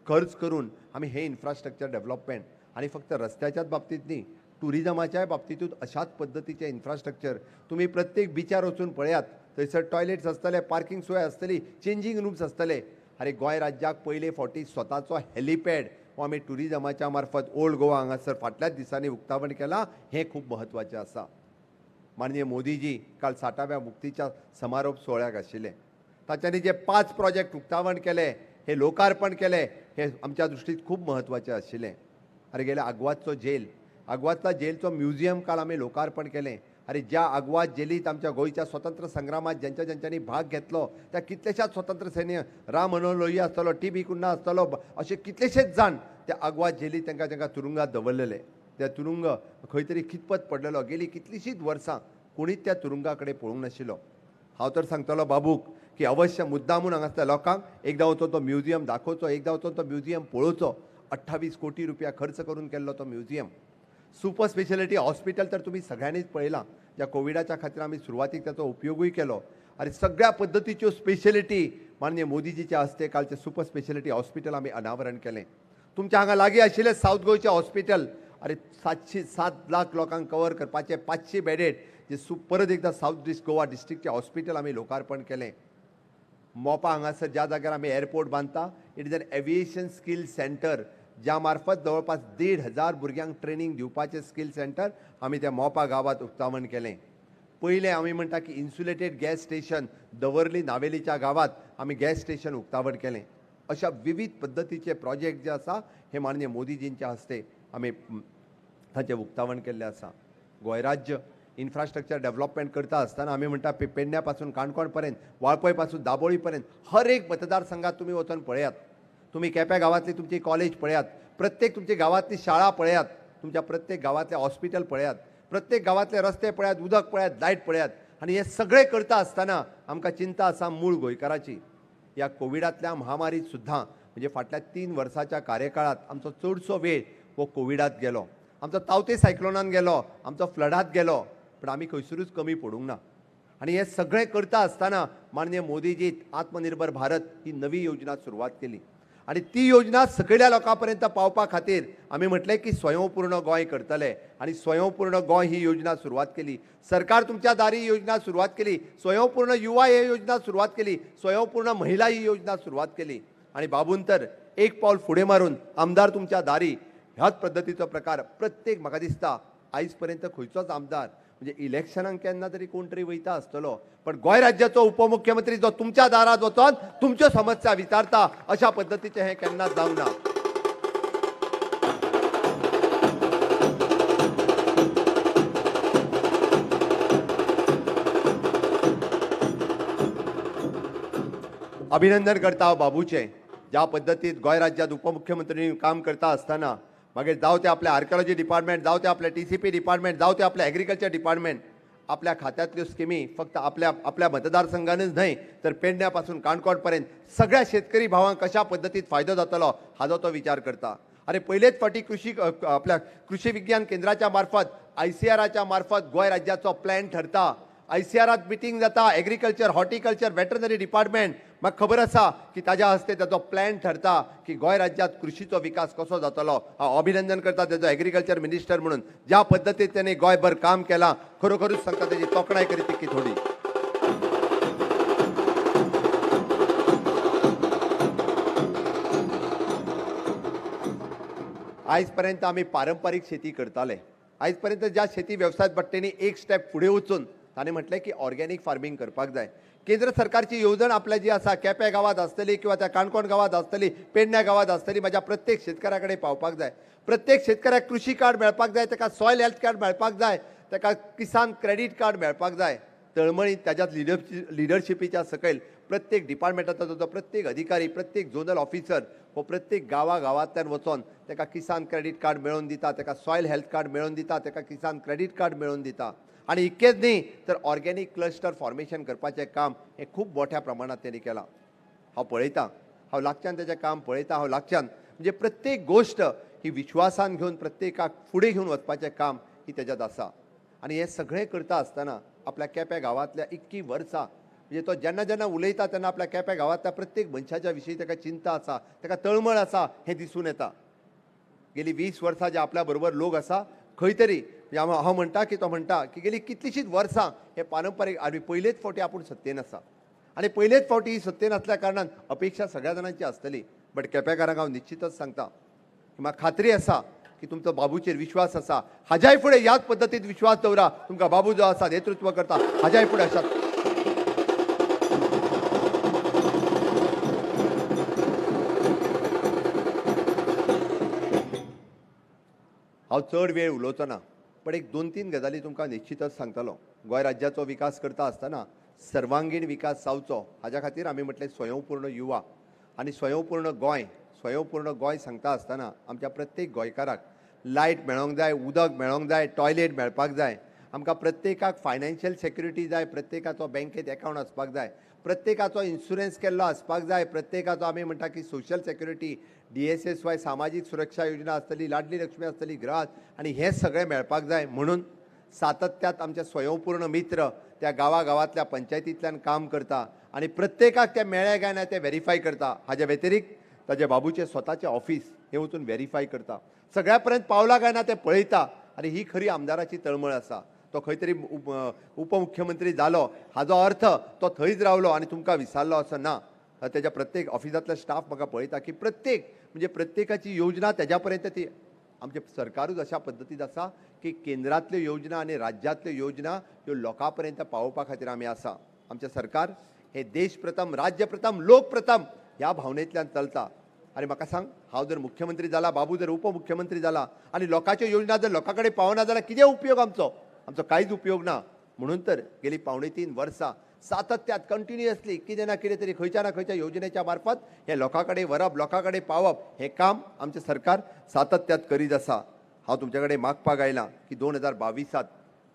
खर्च करून आमी हे इन्फ्रास्ट्रक्चर डेव्हलपमेंट. आनी फक्त रस्त्याच्याच बाबतींत न्ही, टुरिजमाच्याय बाबतींतूच अशाच पद्दतीचें इन्फ्रास्ट्रक्चर. तुमी प्रत्येक बिचार वचून पळयात, थंयसर टॉयलेट्स आसतले, पार्किंग सोय आसतली, चेंजींग रूम्स आसतले. आरे गोंय राज्याक पयले फावटी स्वताचो हेलिपॅड हो आमी टुरिजमाच्या मार्फत ओल्ड गोवा हांगासर फाटल्याच दिसांनी उक्तावण केलां, हें खूब म्हत्वाचें आसा. माननीय मोदीजी काल 60व्या मुक्तीच्या समारोप सुवाळ्याक आशिल्ले, तांच्यांनी जे 5 प्रोजेक्ट उक्तावण केले, हे लोकार्पण केले, हे आमच्या दृश्टीत खूब म्हत्वाचें आशिल्लें. अरे गेल्या आगवादचो जेल, आगवादचा जेलचो म्युझियम काल आमी लोकार्पण केलें. अरे ज्या आगवाद जेलीत आमच्या गोंयच्या स्वतंत्र संग्रामात ज्यांच्या ज्यांच्यांनी भाग घेतलो त्या कितलेशाच स्वतंत्र सैन्य, राम मनोहर लोहिया आसतलो, टी बी कुन्हा आसतलो, अशे कितलेशेच जाण त्या आगवाद जेलीत तांकां तांकां तुरुंगात दवरलेले. त्या तुरुंग खंय तरी खितपत पडलेलो, गेली कितलीशींच वर्सां कोणीच त्या तुरुंगा कडेन पळोवंक नाशिल्लो. हांव तर सांगतलो बाबूक की अवश्य मुद्दामून हांगासल्या लोकांक एकदां वचून तो म्युझियम दाखोवचो, एकदां वचून तो म्युझियम पळोवचो. 28 कोटी रुपया खर्च करून केल्लो तो म्युझियम. सुपर स्पेशलिटी हॉस्पिटल तर तुमी सगळ्यांनीच पळयलां, ज्या कोविडाच्या खातीर आमी सुरवातीक ताचो उपयोगूय केलो. आनी सगळ्या पद्दतीच्यो स्पेशलिटी माननीय मोदीजीच्या हस्ते कालचें सुपर स्पेशलिटी हॉस्पिटल आमी अनावरण केलें. तुमच्या हांगा लागीं आशिल्लें सावथ गोंयचें हॉस्पिटल, अरे 707 लाख लोकांक कवर करपाचें 500 बेडेड जे परत एकदां सावथ गोवा डिस्ट्रिक्टचें हॉस्पिटल आमी लोकार्पण केलें. मोपा हांगासर ज्या जाग्यार आमी एअरपोर्ट बांदता, it is an aviation skill centre, ज्या मार्फत जवळपास 1,500 भुरग्यांक ट्रेनींग दिवपाचें स्कील सेंटर आमी त्या मोपा गांवांत उक्तावण केलें. पयलें आमी म्हणटा की इन्सुलेटेड गॅस स्टेशन दवर्ली नावेलीच्या गांवांत आमी गॅस स्टेशन उक्तावण केलें. अशा विविध पद्दतीचे प्रोजेक्ट जे आसा हे माननीय मोदीजींच्या हस्ते आमी ताचें उक्तावण केल्लें आसा. गोंय राज्य इन्फ्रास्ट्रक्चर डेव्हलपमेंट करता आसतना आमी म्हणटा पेडण्या पासून काणकोण पर्यंत, वाळपय पासून दाबोळी पर्यंत हर एक मतदारसंघात तुमी वचून पळयात. तुमी केप्या गांवांतली तुमची कॉलेज पळयात, प्रत्येक तुमच्या गांवांतली शाळा पळयात, तुमच्या प्रत्येक गांवांतलें हॉस्पिटल पळयात, प्रत्येक गांवांतले रस्ते पळयात, उदक पळयात, लायट पळयात. आनी हे सगळें करता आसतना आमकां चिंता आसा मूळ गोंयकाराची. ह्या कोविडांतल्या महामारीत सुद्दां म्हणजे फाटल्या 3 वर्साच्या कार्यकाळात आमचो चडसो वेळ हो कोविडात गेलो, आमचो तावते सायक्लोनान गेलो, आमचो फ्लडात गेलो, पण आमी खंयसरूच कमी पडूंक ना. आनी हें सगळें करता आसतना माननीय मोदीजी आत्मनिर्भर भारत ही नवी योजना सुरवात केली आनी ती योजना सकयल्या लोकां पर्यंत पावपा खातीर आमी म्हटलें की स्वयंपूर्ण गोंय करतले आनी स्वयंपूर्ण गोंय ही योजना सुरवात केली. सरकार तुमच्या दारी योजना सुरवात केली, स्वयंपूर्ण युवा ही योजना सुरवात केली, स्वयंपूर्ण महिला ही योजना सुरवात केली आनी बाबून तर एक पावल फुडें मारून आमदार तुमच्या दारी ह्याच पद्दतीचो प्रकार प्रत्येक म्हाका दिसता आयज पर्यंत खंयचोच आमदार म्हणजे इलेक्शनाक केन्ना तरी कोण तरी वयता आसतलो, पण गोंय राज्याचो उपमुख्यमंत्री जो तुमच्या दारात वचोन तुमच्यो समस्या विचारता अशा पद्दतीचें हें केन्नाच जावंक ना. अभिनंदन करता हांव बाबूचें, ज्या पद्दतीत गोंय राज्यात उपमुख्यमंत्री काम करता आसतना मागीर जावं ते आपलें आर्किओलॉजी डिपार्टमेंट, जावं ते आपलें TCP department, जावं ते आपलें एग्रीकल्चर डिपार्टमेंट, आपल्या खात्यांतल्यो स्किमी फक्त आपल्या आपल्या मतदारसंघानच न्हय तर पेडण्या पासून काणकोण पर्यंत सगळ्या शेतकरी भावांक कशा पद्दतीत फायदो जातलो हाजो तो विचार करता. अरे पयलेच फावटी कृषी आपल्या कृषी विज्ञान केंद्राच्या मार्फत ICRच्या मार्फत गोंय राज्याचो प्लॅन ठरता, ICRात मिटींग जाता, एग्रीकल्चर हॉर्टिकल्चर वेटरनरी डिपार्टमेंट म्हाका खबर आसा की ताज्या हस्ते ताचो प्लॅन ठरता की गोंय राज्यात कृषीचो विकास कसो जातलो. हांव अभिनंदन करता तेजो एग्रीकल्चर मिनिस्टर म्हणून ज्या पद्दतीन तेणे गोंयभर काम केलां, खरोखरूच सांगता तेजी तोखणाय करी तितकी थोडी. आयज पर्यंत आमी पारंपारीक शेती करताले. आयज पर्यंत ज्या शेती वेवसाय बट्टेंनी एक स्टेप फुडें वचून ताणें म्हटलें की ऑर्गेनीक फार्मींग करपाक जाय. केंद्र सरकारची येवजण आपल्या जी आसा केपें गांवांत आसतली किंवा त्या काणकोण गांवांत आसतली, पेडण्या गांवांत आसतली, म्हाज्या प्रत्येक शेतकारा कडेन पावपाक जाय. प्रत्येक शेतकऱ्याक कृशी कार्ड मेळपाक जाय, ताका सॉयल हेल्थ कार्ड मेळपाक जाय, ताका किसान क्रेडीट कार्ड मेळपाक जाय. तळमळीत त्याच्यात लिडरशिपीच्या सकयल प्रत्येक डिपार्टमेंटाचो जो प्रत्येक अधिकारी, प्रत्येक झोनल ऑफिसर हो प्रत्येक गांवा गांवांतल्यान वचोन ताका किसान क्रेडीट कार्ड मेळोवन दिता, ताका सॉयल हेल्थ कार्ड मेळोवन दिता, ताका किसान क्रेडीट कार्ड मेळोवन दिता. आनी इतकेंच न्ही तर ऑर्गेनीक क्लस्टर फॉर्मेशन करपाचें काम हें खूब मोठ्या प्रमाणांत तेणी केलां. हांव पळयतां, हांव लागच्यान तेजें काम पळयतां. हांव लागच्यान म्हणजे प्रत्येक गोश्ट ही विश्वासान घेवन प्रत्येकाक फुडें घेवन वचपाचें काम ही तेज्यात आसा. आनी हें सगळें करता आसतना आपल्या केप्या गांवांतल्या इतकी वर्सां म्हणजे तो जेन्ना जेन्ना उलयता तेन्ना आपल्या केप्या गांवांतल्या प्रत्येक मनशाच्या विशीं ताका चिंता आसा, ताका तळमळ आसा हें दिसून येता. गेली 20 वर्सां जे आपल्या बरोबर लोक आसा खंय तरी म्हणजे हांव म्हणटा की तो म्हणटा की गेली कितलीशींच वर्सां हे पारंपारीक आनी पयलेच फावटी आपूण सत्तेन आसा आनी पयलेच फावटी ही सत्तेन आसल्या कारणान अपेक्षा सगळ्या जाणांची आसतली. बट केपेकारांक हांव निश्चितच सांगता की म्हाका खात्री आसा की तुमचो बाबूचेर विश्वास आसा. हाज्याय फुडें ह्याच पद्दतीन विश्वास दवरा. तुमकां बाबू जो आसा नेतृत्व करता हाज्याय फुडें अशाच हांव चड वेळ उलोवचो ना, पण एक 2-3 गजाली तुमकां निश्चितच सांगतलो. गोंय राज्याचो विकास करता आसतना सर्वांगीण विकास जावचो हाज्या खातीर आमी म्हटलें स्वयंपूर्ण युवा आनी स्वयंपूर्ण गोंय. स्वयंपूर्ण गोंय सांगता आसतना आमच्या प्रत्येक गोंयकाराक लायट मेळोंक जाय, उदक मेळोंक जाय, टॉयलेट मेळपाक जाय, आमकां प्रत्येकाक फायनान्शियल सेक्युरिटी जाय, प्रत्येकाचो बँकेत एकावंट आसपाक जाय, प्रत्येकाचो इन्शुरन्स केल्लो आसपाक जाय, प्रत्येकाचो आमी म्हणटा की सोशल सेक्युरिटी, DSSY सामाजीक सुरक्षा योजना आसतली, लाडली लक्ष्मी आसतली, गृह आनी हें सगळें मेळपाक जाय. म्हणून सातत्यात आमचे स्वयंपूर्ण मित्र त्या गांवागांवांतल्या पंचायतींतल्यान काम करता आनी प्रत्येकाक तें मेळ्ळें काय ना तें व्हेरीफाय करता. हाज्या व्यतिरिक्त ताजे बाबूचें स्वताचें ऑफिस हें वचून व्हेरीफाय करता, सगळ्या पर्यंत पावला काय ना तें पळयता. आनी ही खरी आमदाराची तळमळ आसा. तो खंय तरी उपमुख्यमंत्री जालो हाजो अर्थ तो थंयच रावलो आनी तुमकां विसरलो असो ना. तेज्या प्रत्येक ऑफिसांतलो स्टाफ म्हाका पळयता की प्रत्येक म्हणजे प्रत्येकाची योजना तेज्या पर्यंत ती आमचें सरकारूच अशा पद्दतीन आसा की केंद्रांतल्यो योजना आनी राज्यांतल्यो योजना ह्यो लोकां पर्यंत पावोवपा खातीर आमी आसा. आमचें सरकार हे देश प्रथम, राज्य प्रथम, लोक प्रथम ह्या भावनेंतल्यान चलता. आनी म्हाका सांग, हांव जर मुख्यमंत्री जाला, बाबू जर उपमुख्यमंत्री जाला आनी लोकांच्यो योजना जर लोकां कडेन पावना जाल्यार कितें उपयोग आमचो? आमचो कांयच उपयोग ना. म्हणून तर गेली 2.75 वर्सां सातत्यात कंटिन्युअसली कितें ना कितें तरी खंयच्या ना खंयच्या योजनेच्या मार्फत हे लोकां कडेन व्हरप, लोकां कडेन पावप हें काम आमचें सरकार सातत्यात करीत आसा. हांव तुमचे कडेन मागपाक आयलां की 2022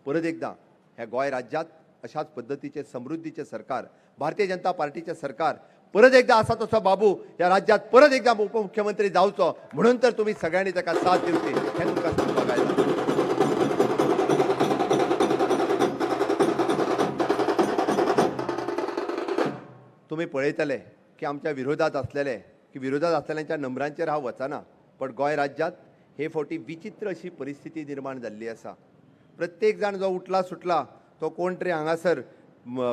परत एकदां ह्या गोंय राज्यांत अशाच पद्दतीचें समृद्धीचें सरकार, भारतीय जनता पार्टीचें सरकार परत एकदां आसा तसो बाबू ह्या राज्यांत परत एकदां उपमुख्यमंत्री जावचो. म्हणून तर तुमी सगळ्यांनी ताका साथ दिवची हें तुमकां सांगपाक आयलां. तुमी पळयतले की आमच्या विरोधात आसलेले की विरोधात आसलेल्यांच्या नंबरांचेर हांव वचना, पण गोंय राज्यांत हे फावटी विचित्र अशी परिस्थिती निर्माण जाल्ली आसा. प्रत्येक जाण जो उठला सुटला तो कोण तरी हांगासर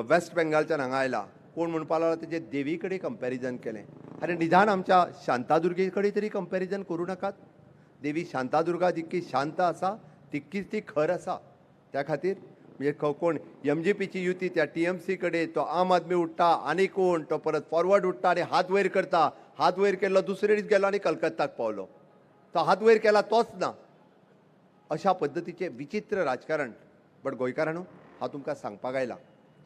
वेस्ट बेंगालच्यान हांगा आयला, कोण म्हणपाक लागला तेजे देवी कडेन कंपॅरिजन केलें. आरे निदान आमच्या शांतादुर्गे कडेन तरी कंपॅरिजन करूं नाकात. देवी शांतादुर्गा जितकी शांत आसा तितकीच ती खर आसा. त्या खातीर म्हणजे कोण एमजीपीची युती त्या टीएमसी कडेन, तो आम आदमी उठ्ठा आनी कोण तो परत फॉरवर्ड उठ्ठा आनी हात वयर करता. हात वयर केल्लो दुसरे दीस गेलो आनी कलकत्ताक पावलो. तो हात वयर केला तोच ना. अशा पद्दतीचें विचित्र राजकारण. बट गोंयकारांनो, हांव तुमकां सांगपाक आयलां,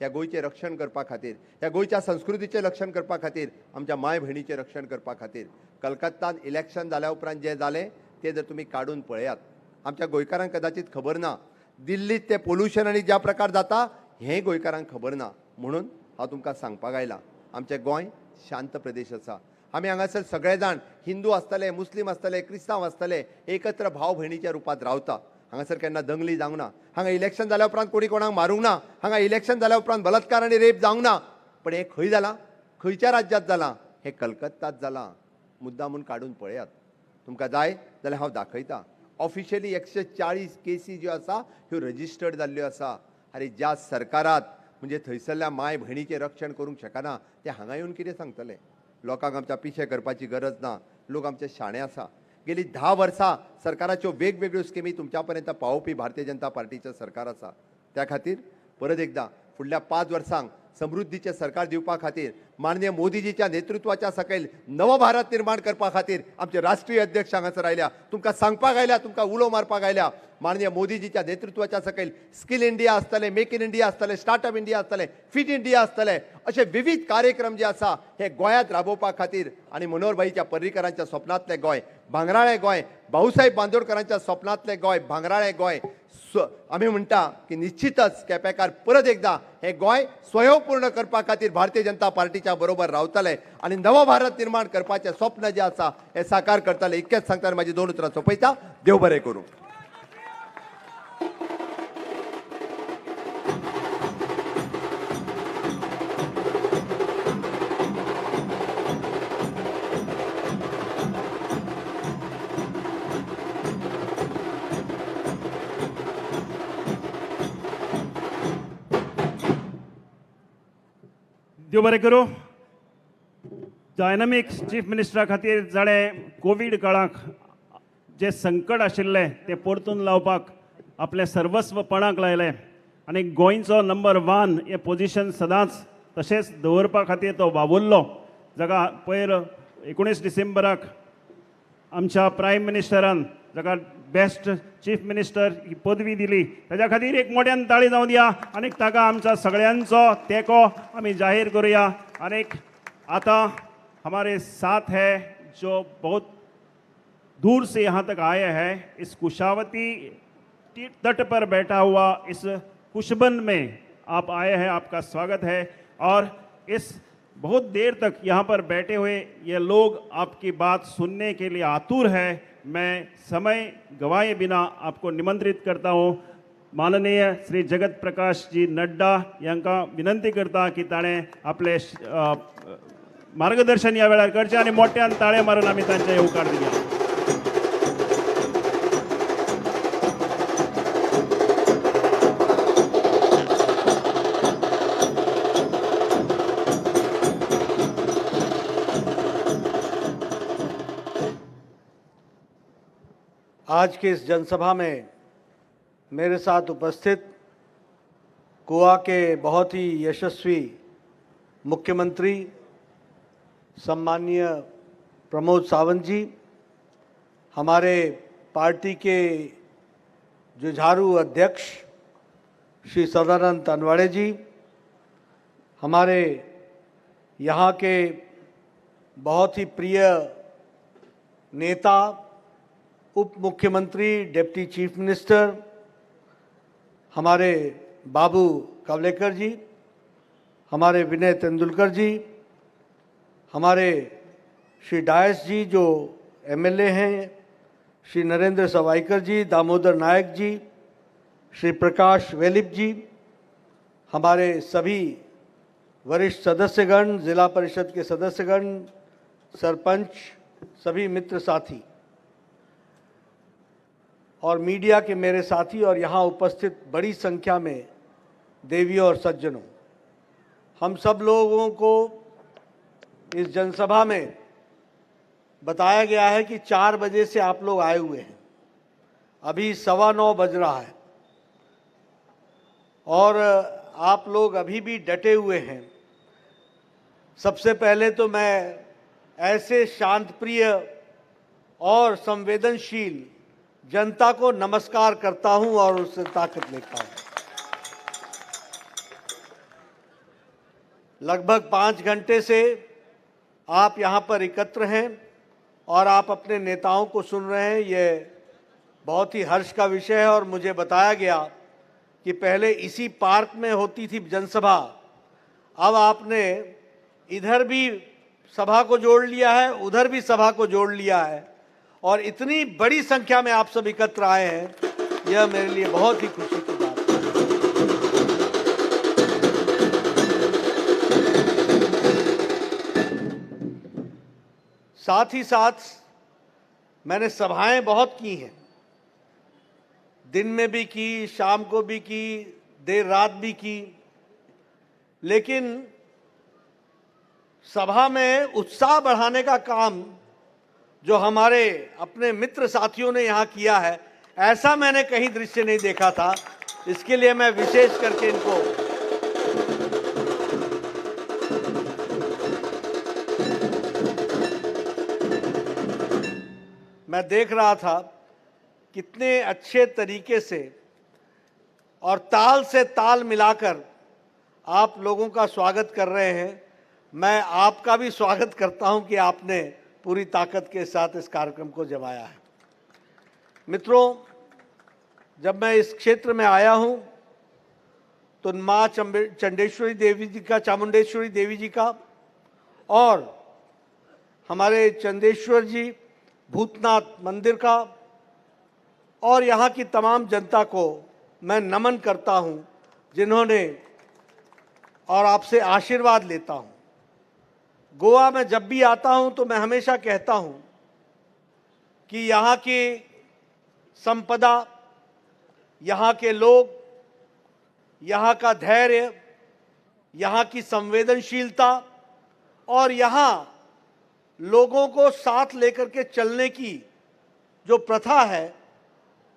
ह्या गोंयचें रक्षण करपा खातीर, ह्या गोंयच्या संस्कृतीचें रक्षण करपा खातीर, आमच्या माय भयणीचें रक्षण करपा खातीर कलकत्तान इलेक्शन जाल्या उपरांत जें जालें तें जर तुमी काडून पळयात, आमच्या गोंयकारांक कदाचित खबर ना दिल्लीत तें पोल्युशन आनी ज्या प्रकार जाता हें गोंयकारांक खबर ना. म्हणून हांव तुमकां सांगपाक आयलां, आमचें गोंय शांत प्रदेश आसा. आमी हांगासर सगळे जाण हिंदू आसतले, मुस्लीम आसतले, क्रिस्तांव आसतले, एकत्र भाव भयणीच्या रुपांत रावता. हांगासर केन्ना दंगली जावंक ना, हांगा इलेक्शन जाल्या उपरांत कोणी कोणाक मारूंक ना, हांगा इलेक्शन जाल्या उपरांत बलात्कार आनी रेप जावंक ना. पण हें खंय जालां, खंयच्या राज्यांत जालां? हें कलकत्तात जालां. मुद्दा म्हूण काडून पळयात, तुमकां जाय जाल्यार हांव दाखयतां. ऑफिशियली 140 केसी ज्यो आसा ह्यो रजिस्टर्ड जाल्ल्यो आसा. आनी ज्या सरकारात म्हणजे थंयसरल्या माय भयणीचें रक्षण करूंक शकना ते हांगा येवन कितें सांगतले? लोकांक आमच्या पिशें करपाची गरज ना. लोक आमचे शाणे आसा. गेली 10 वर्सां सरकाराच्यो वेगवेगळ्यो स्किमी तुमच्या पर्यंत पावोवपी भारतीय जनता पार्टीचें सरकार आसा. त्या खातीर परत एकदां फुडल्या 5 वर्सांक समृद्धीचें सरकार दिवपा खातीर माननीय मोदीजीच्या नेतृत्वाच्या सकयल नवो भारत निर्माण करपा खातीर आमचे राष्ट्रीय अध्यक्ष हांगासर आयल्या, तुमकां सांगपाक आयल्या, तुमकां उलो मारपाक आयल्या. माननीय मोदीजीच्या नेतृत्वाच्या सकयल स्किल इंडिया आसतलें, मेक इन इंडिया आसतलें, स्टार्टअप इंडिया आसतलें, फिट इंडिया आसतलें, अशे विविध कार्यक्रम जे आसा हे गोंयांत राबोवपा खातीर आनी मनोहरभाईच्या पर्रीकरांच्या स्वप्नांतलें गोंय भांगराळें गोंय, भाऊसाहेब बांदोडकरांच्या स्वप्नांतलें गोंय भांगराळें गोंय, आमी म्हणटा की निश्चितच केपेकार परत एकदां हे गोंय स्वयंपूर्ण करपा खातीर भारतीय जनता पार्टीच्या बरोबर रावतले आनी नवो भारत निर्माण करपाचें स्वप्न जें आसा हें साकार करतले. इतकेंच सांगता आनी म्हाजी 2 उतरां सोंपयता. देव बरें करूं. देव बरें करूं. डायनामीक चीफ मिनिस्टरा खातीर जाणें कोवीड काळाक जें संकट आशिल्लें तें परतून लावपाक आपलें सर्वस्व पणाक लायलें आनी गोंयचो नंबर 1 हें पोजिशन सदांच तशेंच दवरपा खातीर तो वावुरलो. जाका पयर 19 डिसेंबराक आमच्या प्रायम मिनिस्टरान जाका बेस्ट चीफ मिनिस्टर ही पदवी दिली, ताज्या खातीर एक मोट्यान ताळी जावं दिया आनी ताका आमच्या सगळ्यांचो तेंको आमी जाहीर करुया. आनी आतां हमारे साथ है जो बहुत दूर से यहाँ तक आए हैं, इस कुशावती तट पर बैठा हुआ इस कुशबन में आप आए हैं, आपका स्वागत है. और इस बहुत देर तक यहाँ पर बैठे हुए ये लोग आपकी बात सुनने के लिए आतुर है. मैं समय गवाए बिना आपको निमंत्रित करता हूँ माननीय श्री जगत प्रकाश जी नड्डा यांका विनंती करता की ताणें आपले मार्गदर्शन या वेळार करचें आनी मोठ्यान ताळे मारून आमी तांचे येवकार दिया. आज के इस जनसभा में मेरे साथ उपस्थित गोवा के बहुत ही यशस्वी मुख्यमंत्री सम्माननीय प्रमोद सावंत जी, हमारे पार्टी के जुझारू अध्यक्ष श्री सदानंद तनवाड़े जी, हमारे यहाँ के बहुत ही प्रिय नेता उप मुख्यमंत्री डिप्टी चीफ मिनिस्टर हमारे बाबू कावलेकर जी, हमारे विनय तेंदुलकर जी, हमारे श्री डायस जी जो एमएलए हैं, श्री नरेंद्र सवाईकर जी, दामोदर नायक जी, श्री प्रकाश वेलिप जी, हमारे सभी वरिष्ठ सदस्यगण, जिला परिषद के सदस्यगण, सरपंच, सभी मित्र साथी और मीडिया के मेरे साथी और यहाँ उपस्थित बड़ी संख्या में देवियों और सज्जनों, हम सब लोगों को इस जनसभा में बताया गया है कि 4 बजे से आप लोग आए हुए हैं। अभी 9:15 बज रहा है और आप लोग अभी भी डटे हुए हैं। सबसे पहले तो मैं ऐसे शांतप्रिय और संवेदनशील जनता को नमस्कार करता हूं और उससे ताकत लेता हूं। लगभग 5 घंटे से आप यहां पर एकत्र हैं और आप अपने नेताओं को सुन रहे हैं, ये बहुत ही हर्ष का विषय है। और मुझे बताया गया कि पहले इसी पार्क में होती थी जनसभा, अब आपने इधर भी सभा को जोड़ लिया है, उधर भी सभा को जोड़ लिया है और इतनी बड़ी संख्या में आप सब एकत्र आए हैं, यह मेरे लिए बहुत ही खुशी की बात है। साथ ही साथ मैंने सभाएं बहुत की हैं, दिन में भी की, शाम को भी की, देर रात भी की, लेकिन सभा में उत्साह बढ़ाने का काम जो हमारे अपने मित्र साथियों ने यहाँ किया है, ऐसा मैंने कहीं दृश्य नहीं देखा था। इसके लिए मैं विशेष करके इनको मैं देख रहा था कितने अच्छे तरीके से और ताल से ताल मिलाकर आप लोगों का स्वागत कर रहे हैं। मैं आपका भी स्वागत करता हूं कि आपने पूरी ताकत के साथ इस कार्यक्रम को जमाया है। मित्रों, जब मैं इस क्षेत्र में आया हूं तो माँ चंडेश्वरी देवी जी का, चामुंडेश्वरी देवी जी का और हमारे चंदेश्वर जी भूतनाथ मंदिर का और यहाँ की तमाम जनता को मैं नमन करता हूँ, जिन्होंने, और आपसे आशीर्वाद लेता हूँ। गोवा में जब भी आता हूँ तो मैं हमेशा कहता हूँ कि यहाँ की संपदा, यहाँ के लोग, यहाँ का धैर्य, यहाँ की संवेदनशीलता और यहाँ लोगों को साथ लेकर के चलने की जो प्रथा है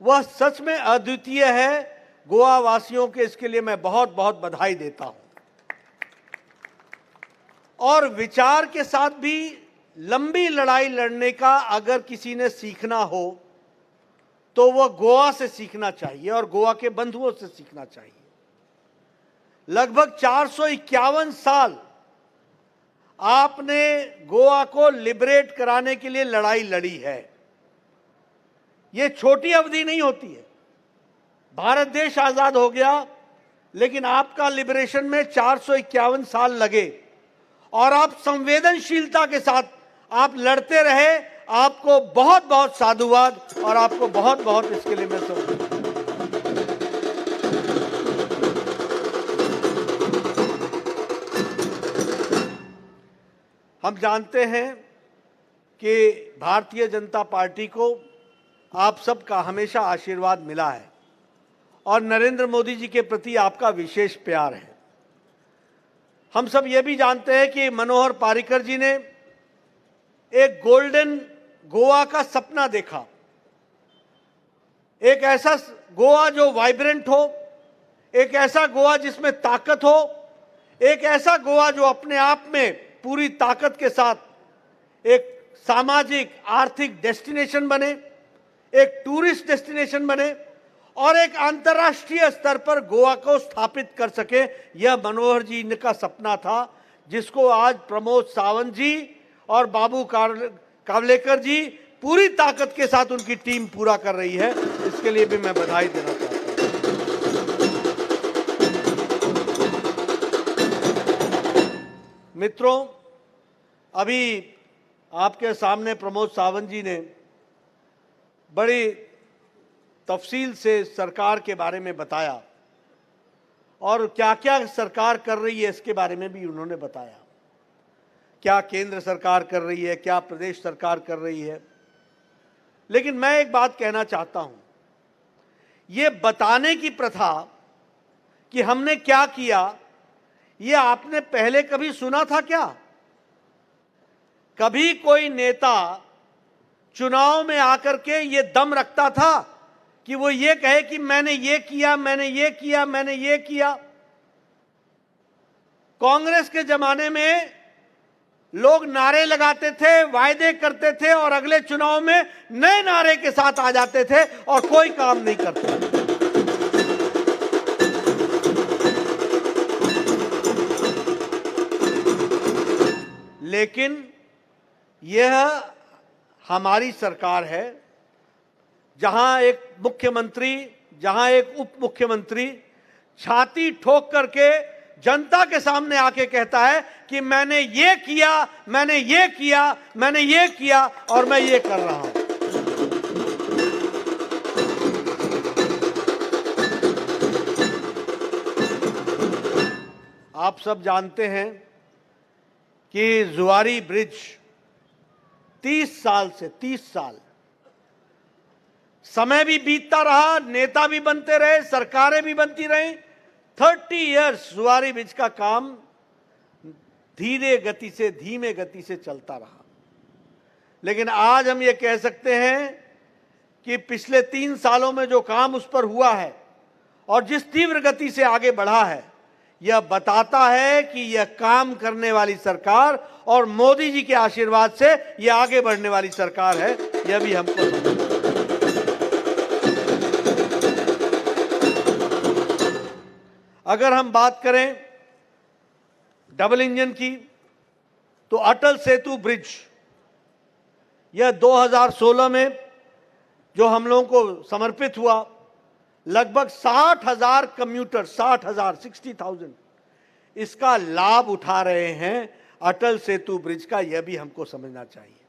वह सच में अद्वितीय है। गोवा वासियों के इसके लिए मैं बहुत बहुत बधाई देता हूँ। और विचार के साथ भी लंबी लड़ाई लड़ने का अगर किसी ने सीखना हो तो वह गोवा से सीखना चाहिए और गोवा के बंधुओं से सीखना चाहिए। लगभग 451 साल आपने गोवा को लिबरेट कराने के लिए लड़ाई लड़ी है। ये छोटी अवधि नहीं होती है। भारत देश आज़ाद हो गया, लेकिन आपका लिबरेशन में 451 साल लगे और आप संवेदनशीलता के साथ आप लड़ते रहे। आपको बहुत बहुत साधुवाद और आपको बहुत बहुत इसके लिए मैं समझता हूं। हम जानते हैं कि भारतीय जनता पार्टी को आप सबका हमेशा आशीर्वाद मिला है और नरेंद्र मोदी जी के प्रति आपका विशेष प्यार है। हम सब ये भी जानते हैं कि मनोहर पारिकर जी ने एक गोल्डन गोवा का सपना देखा, एक ऐसा गोवा जो वाइब्रेंट हो, एक ऐसा गोवा जिसमें ताकत हो, एक ऐसा गोवा जो अपने आप में पूरी ताकत के साथ एक सामाजिक आर्थिक डेस्टिनेशन बने, एक टूरिस्ट डेस्टिनेशन बने और एक अंतर्राष्ट्रीय स्तर पर गोवा को स्थापित कर सके। यह मनोहर जी का सपना था, जिसको आज प्रमोद सावंत जी और बाबू कावलेकर जी पूरी ताकत के साथ उनकी टीम पूरा कर रही है। इसके लिए भी मैं बधाई देना चाहता हूँ। मित्रों, अभी आपके सामने प्रमोद सावंत जी ने बड़ी तफसील से सरकार के बारे में बताया और क्या क्या सरकार कर रही है इसके बारे में भी उन्होंने बताया, क्या केंद्र सरकार कर रही है, क्या प्रदेश सरकार कर रही है। लेकिन मैं एक बात कहना चाहता हूं, ये बताने की प्रथा कि हमने क्या किया, ये आपने पहले कभी सुना था क्या? कभी कोई नेता चुनाव में आकर के ये दम रखता था कि वो ये कहे कि मैंने ये किया, मैंने ये किया, मैंने ये किया? कांग्रेस के जमाने में लोग नारे लगाते थे, वायदे करते थे और अगले चुनाव में नए नारे के साथ आ जाते थे और कोई काम नहीं करते। लेकिन यह हमारी सरकार है, जहां एक मुख्यमंत्री, जहां एक उप मुख्यमंत्री छाती ठोक करके जनता के सामने आके कहता है कि मैंने ये किया, मैंने ये किया, मैंने ये किया और मैं ये कर रहा हूं। आप सब जानते हैं कि जुआरी ब्रिज 30 साल से, 30 साल समय भी बीतता रहा, नेता भी बनते रहे, सरकारें भी बनती रहीं। 30 इयर्स जुआरी ब्रिज का काम धीरे गति से, धीमे गति से चलता रहा। लेकिन आज हम ये कह सकते हैं कि पिछले 3 सालों में जो काम उस पर हुआ है और जिस तीव्र गति से आगे बढ़ा है, यह बताता है कि यह काम करने वाली सरकार और मोदी जी के आशीर्वाद से यह आगे बढ़ने वाली सरकार है। यह भी हमको समझना। अगर हम बात करें डबल इंजन की, तो अटल सेतु ब्रिज यह 2016 में जो हम लोगों को समर्पित हुआ, लगभग 60,000 कम्यूटर, 60,000, 60,000 इसका लाभ उठा रहे हैं अटल सेतु ब्रिज का। यह भी हमको समझना चाहिए।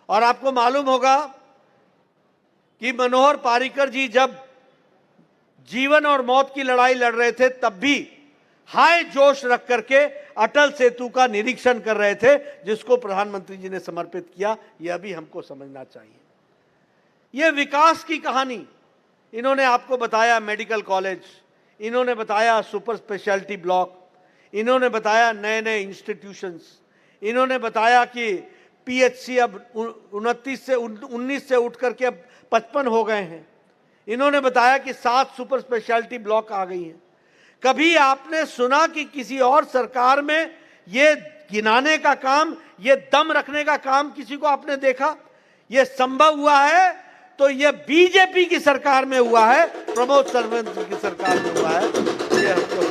और आपको मालूम होगा कि मनोहर पर्रिकर जी जब जीवन और मौत की लड़ाई लड़ रहे थे, तब भी हाई जोश रख करके अटल सेतु का निरीक्षण कर रहे थे, जिसको प्रधानमंत्री जी ने समर्पित किया। यह भी हमको समझना चाहिए। यह विकास की कहानी इन्होंने आपको बताया, मेडिकल कॉलेज, इन्होंने बताया सुपर स्पेशलिटी ब्लॉक, इन्होंने बताया नए नए इंस्टीट्यूशंस, इन्होंने बताया कि पीएचसी अब 19 से उठ करके अब 55 हो गए हैं, इन्होंने बताया कि 7 सुपर स्पेशलिटी ब्लॉक आ गई हैं। कभी आपने सुना कि किसी और सरकार में ये गिनाने का काम, ये दम रखने का काम किसी को आपने देखा? ये संभव हुआ है तो ये बीजेपी की सरकार में हुआ है, प्रमोद सावंत जी की सरकार में हुआ है। ये हमको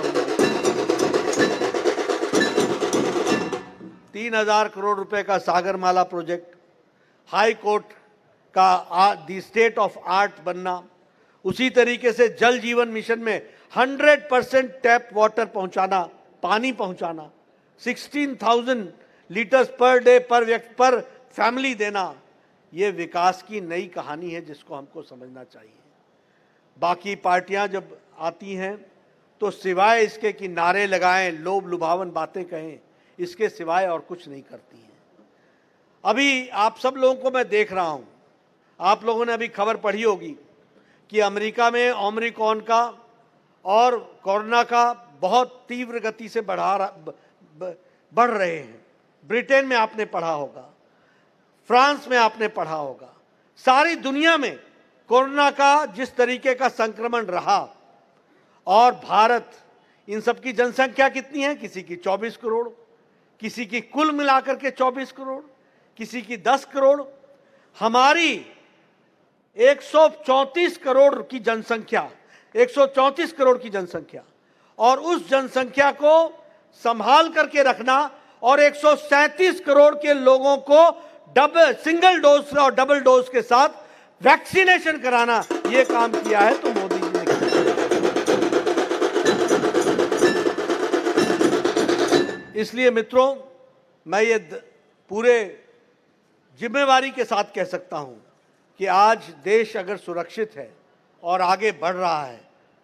3,000 करोड़ रुपए का सागरमाला प्रोजेक्ट, हाई कोर्ट का the state of art बनना, उसी तरीके से जल जीवन मिशन में 100% टैप वाटर पहुंचाना, पानी पहुंचाना, 16,000 लीटर्स पर डे पर व्यक्ति पर फैमिली देना, ये विकास की नई कहानी है जिसको हमको समझना चाहिए। बाकी पार्टियां जब आती हैं तो सिवाय इसके कि नारे लगाएं, लोभ लुभावन बातें कहें, इसके सिवाय और कुछ नहीं करती हैं। अभी आप सब लोगों को मैं देख रहा हूं, आप लोगों ने अभी खबर पढ़ी होगी कि अमेरिका में ओमिक्रॉन का और कोरोना का बहुत तीव्र गति से बढ़ रहे हैं। ब्रिटेन में आपने पढ़ा होगा, फ्रांस में आपने पढ़ा होगा, सारी दुनिया में कोरोना का जिस तरीके का संक्रमण रहा, और भारत, इन सब की जनसंख्या कितनी है? किसी की 24 करोड़, किसी की कुल मिलाकर के 24 करोड़, किसी की 10 करोड़, हमारी 134 करोड़ की जनसंख्या, 134 करोड़ की जनसंख्या, और उस जनसंख्या को संभाल करके रखना और 137 करोड़ के लोगों को डबल सिंगल डोज और डबल डोज के साथ वैक्सीनेशन कराना, ये काम किया है तो मोदी जी ने किया। इसलिए मित्रों, मैं ये पूरे जिम्मेवारी के साथ कह सकता हूं कि आज देश अगर सुरक्षित है और आगे बढ़ रहा है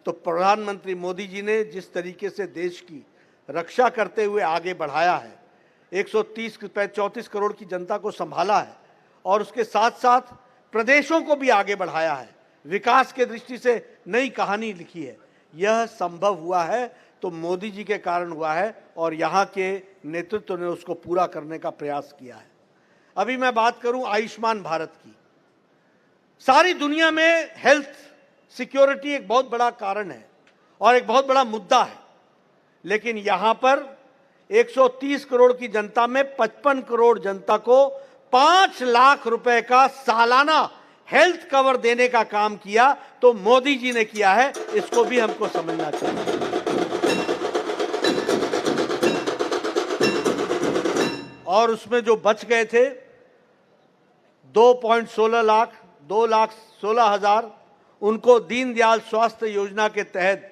तो प्रधानमंत्री मोदी जी ने जिस तरीके से देश की रक्षा करते हुए आगे बढ़ाया है, 134 करोड़ की जनता को संभाला है और उसके साथ साथ प्रदेशों को भी आगे बढ़ाया है, विकास के दृष्टि से नई कहानी लिखी है, यह संभव हुआ है तो मोदी जी के कारण हुआ है और यहाँ के नेतृत्व ने उसको पूरा करने का प्रयास किया है। अभी मैं बात करूँ आयुष्मान भारत की, सारी दुनिया में हेल्थ सिक्योरिटी एक बहुत बड़ा कारण है और एक बहुत बड़ा मुद्दा है, लेकिन यहाँ पर 130 करोड़ की जनता में 55 करोड़ जनता को 5 लाख रुपए का सालाना हेल्थ कवर देने का काम किया तो मोदी जी ने किया है, इसको भी हमको समझना चाहिए। और उसमें जो बच गए थे 2.16 लाख, 2,16,000, उनको दीनदयाल स्वास्थ्य योजना के तहत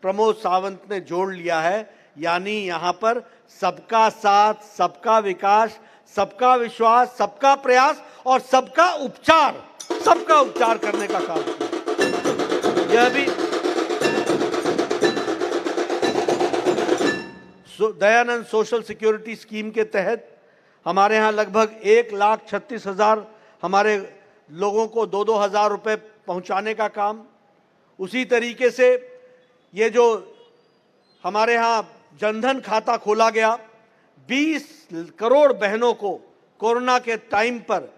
प्रमोद सावंत ने जोड़ लिया है। यानी यहाँ पर सबका साथ, सबका विकास, सबका विश्वास, सबका प्रयास और सबका उपचार, सबका उपचार करने का काम किया। यह भी Dayanand social security scheme K तहत हमारे यहाँ लगभग 1,36,000 हमारे लोगों को 2-2 हज़ार रुपये पहुँचाने का काम। उसी तरीके से ये जो हमारे यहाँ जनधन खाता खोला गया, 20 करोड़ बहनों को कोरोना के टाइम पर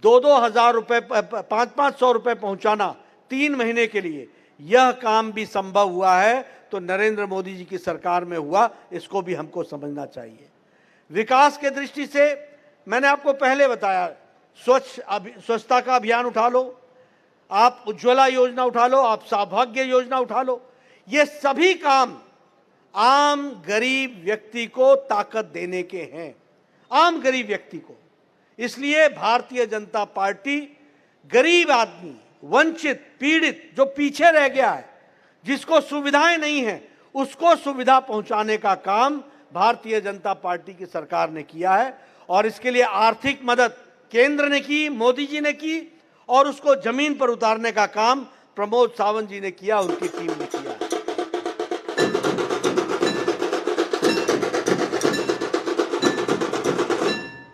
2-2 हज़ार रुपये, 500-500 रुपये पहुंचाना 3 महीने के लिए, यह काम भी संभव हुआ है तो नरेंद्र मोदी जी की सरकार में हुआ। इसको भी हमको समझना चाहिए। विकास के दृष्टि से मैंने आपको पहले बताया, स्वच्छता का अभियान उठा लो, आप उज्ज्वला योजना उठा लो, आप सौभाग्य योजना उठा लो, ये सभी काम आम गरीब व्यक्ति को ताकत देने के हैं, आम गरीब व्यक्ति को। इसलिए भारतीय जनता पार्टी गरीब आदमी, वंचित, पीड़ित, जो पीछे रह गया है, जिसको सुविधाएं नहीं हैं, उसको सुविधा पहुंचाने का काम भारतीय जनता पार्टी की सरकार ने किया है। और इसके लिए आर्थिक मदद केंद्र ने की, मोदी जी ने की, और उसको जमीन पर उतारने का काम प्रमोद सावंत जी ने किया, उनकी टीम ने किया।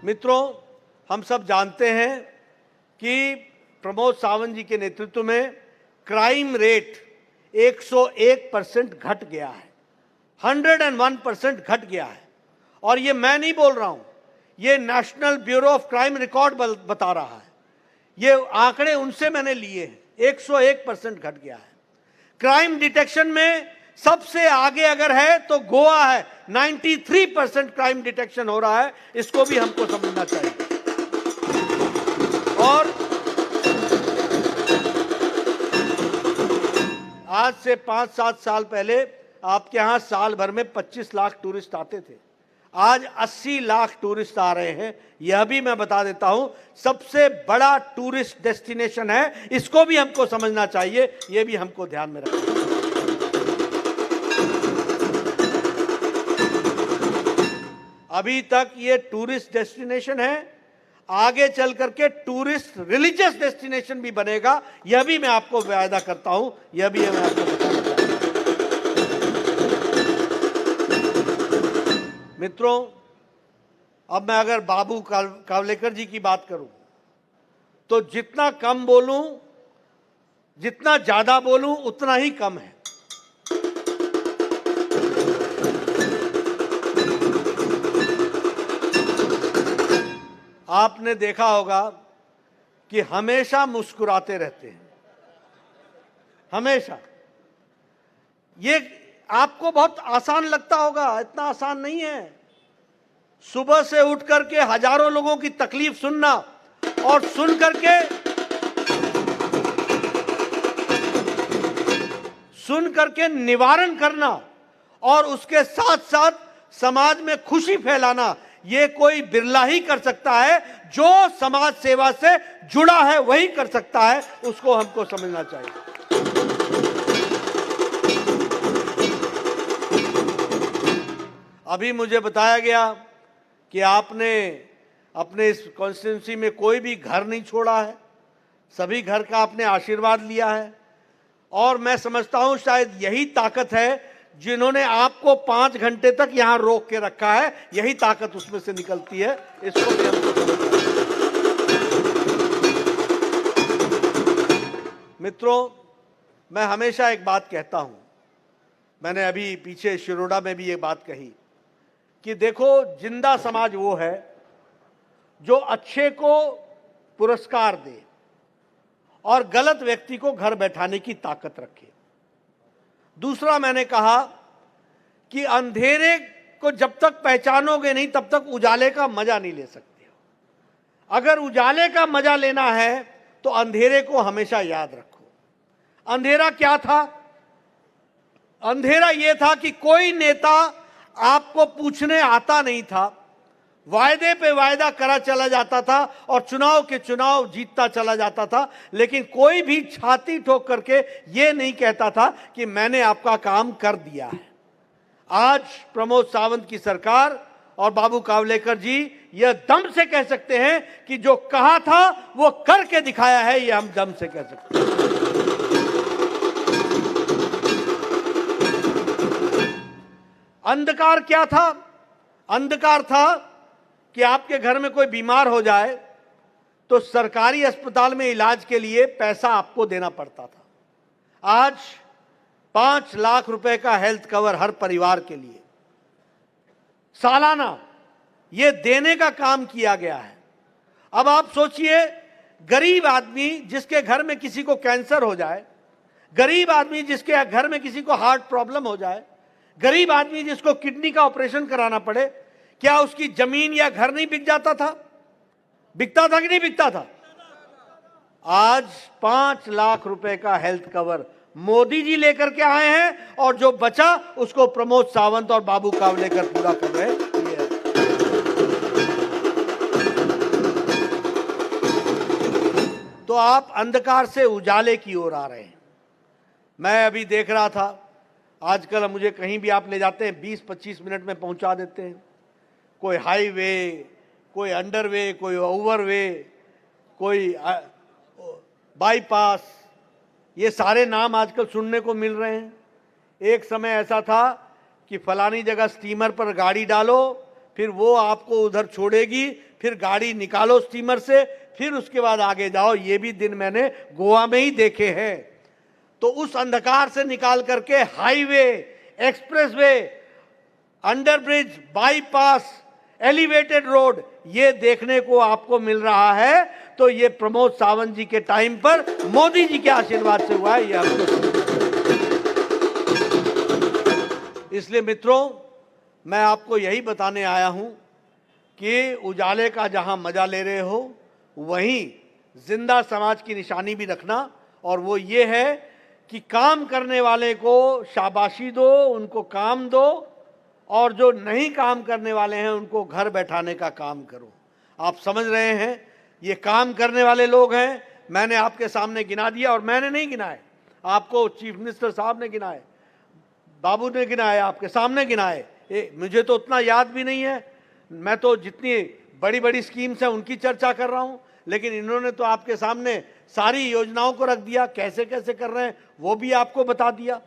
मित्रों, हम सब जानते हैं कि प्रमोद सावंत जी के नेतृत्व में क्राइम रेट 101% घट गया है, 101% घट गया है। और ये मैं नहीं बोल रहा हूँ, ये national bureau of crime record बता रहा है, ये आंकड़े उनसे मैंने लिए हैं। 101% घट गया है। क्राइम डिटेक्शन में सबसे आगे अगर है तो गोवा है, 93% क्राइम डिटेक्शन हो रहा है। इसको भी हमको समझना चाहिए। और आज से 5-7 साल पहले आपके यहाँ साल भर में 25 लाख टूरिस्ट आते थे, आज 80 लाख टूरिस्ट आ रहे हैं। यह भी मैं बता देता हूं, सबसे बड़ा टूरिस्ट डेस्टिनेशन है, इसको भी हमको समझना चाहिए, यह भी हमको ध्यान में रखना चाहिए। अभी तक ये टूरिस्ट डेस्टिनेशन है, आगे चल करके टूरिस्ट रिलीजियस डेस्टिनेशन भी बनेगा, यह भी मैं आपको वायदा करता हूं, यह भी मैं आपको बताना चाहता हूं। मित्रों, अब मैं अगर बाबू कावलेकर जी की बात करूं तो जितना कम बोलूं, जितना ज्यादा बोलूं, उतना ही कम है। आपने देखा होगा कि हमेशा मुस्कुराते रहते हैं, हमेशा। ये आपको बहुत आसान लगता होगा, इतना आसान नहीं है। सुबह से उठ करके हजारों लोगों की तकलीफ सुनना और सुन करके निवारण करना और उसके साथ साथ समाज में खुशी फैलाना, ये कोई बिरला ही कर सकता है। जो समाज सेवा से जुड़ा है वही कर सकता है, उसको हमको समझना चाहिए। अभी मुझे बताया गया कि आपने अपने इस कॉन्स्टिट्यूंसी में कोई भी घर नहीं छोड़ा है, सभी घर का आपने आशीर्वाद लिया है। और मैं समझता हूं शायद यही ताकत है जिन्होंने आपको 5 घंटे तक यहां रोक के रखा है, यही ताकत उसमें से निकलती है, इसको भी हमको समझना है। मित्रों, मैं हमेशा एक बात कहता हूं, मैंने अभी पीछे शिरोडा में भी ये बात कही कि देखो, जिंदा समाज वो है जो अच्छे को पुरस्कार दे और गलत व्यक्ति को घर बैठाने की ताकत रखे। दूसरा मैंने कहा कि अंधेरे को जब तक पहचानोगे नहीं तब तक उजाले का मजा नहीं ले सकते हो। अगर उजाले का मजा लेना है तो अंधेरे को हमेशा याद रखो। अंधेरा क्या था? अंधेरा यह था कि कोई नेता आपको पूछने आता नहीं था, वायदे पे वायदा करा चला जाता था और चुनाव के चुनाव जीतता चला जाता था, लेकिन कोई भी छाती ठोक करके ये नहीं कहता था कि मैंने आपका काम कर दिया है। आज प्रमोद सावंत की सरकार और बाबू कावलेकर जी यह दम से कह सकते हैं कि जो कहा था वो करके दिखाया है, ये हम दम से कह सकते हैं। अंधकार क्या था? अंधकार था कि आपके घर में कोई बीमार हो जाए तो सरकारी अस्पताल में इलाज के लिए पैसा आपको देना पड़ता था। आज 5 लाख रुपए का हेल्थ कवर हर परिवार के लिए सालाना ये देने का काम किया गया है। अब आप सोचिए गरीब आदमी जिसके घर में किसी को कैंसर हो जाए, गरीब आदमी जिसके घर में किसी को हार्ट प्रॉब्लम हो जाए, गरीब आदमी जिसको किडनी का ऑपरेशन कराना पड़े, क्या उसकी जमीन या घर नहीं बिक जाता था? बिकता था कि नहीं बिकता था? आज 5 लाख रुपए का हेल्थ कवर मोदी जी लेकर के आए हैं और जो बचा उसको प्रमोद सावंत और बाबू कावलेकर पूरा कर रहे हैं। तो आप अंधकार से उजाले की ओर आ रहे हैं। मैं अभी देख रहा था, आजकल मुझे कहीं भी आप ले जाते हैं 20-25 मिनट में पहुंचा देते हैं। कोई हाईवे, कोई अंडरवे, कोई ओवरवे, कोई बाईपास, ये सारे नाम आजकल सुनने को मिल रहे हैं। एक समय ऐसा था कि फलानी जगह स्टीमर पर गाड़ी डालो, फिर वो आपको उधर छोड़ेगी, फिर गाड़ी निकालो स्टीमर से, फिर उसके बाद आगे जाओ। ये भी दिन मैंने गोवा में ही देखे हैं। तो उस अंधकार से निकाल करके highway, expressway, underbridge, bypass, elevated road, ये देखने को आपको मिल रहा है। तो ये प्रमोद सावंत जी के टाइम पर मोदी जी के आशीर्वाद से हुआ है, ये आपको। इसलिए मित्रों, मैं आपको यही बताने आया हूं कि उजाले का जहां मजा ले रहे हो, वहीं जिंदा समाज की निशानी भी रखना, और वो ये है कि काम करने वाले को शाबाशी दो, उनको काम दो, और जो नहीं काम करने वाले हैं उनको घर बैठाने का काम करो। आप समझ रहे हैं, ये काम करने वाले लोग हैं। मैंने आपके सामने गिना दिया, और मैंने नहीं गिनाए, आपको चीफ मिनिस्टर साहब ने गिनाए, बाबू ने गिनाए, आपके सामने गिनाए। मुझे तो उतना याद भी नहीं है, मैं तो जितनी बड़ी बड़ी स्कीम्स हैं उनकी चर्चा कर रहा हूँ, लेकिन इन्होंने तो आपके सामने सारी योजनाओं को रख दिया, कैसे कैसे कर रहे हैं वो भी आपको बता दिया।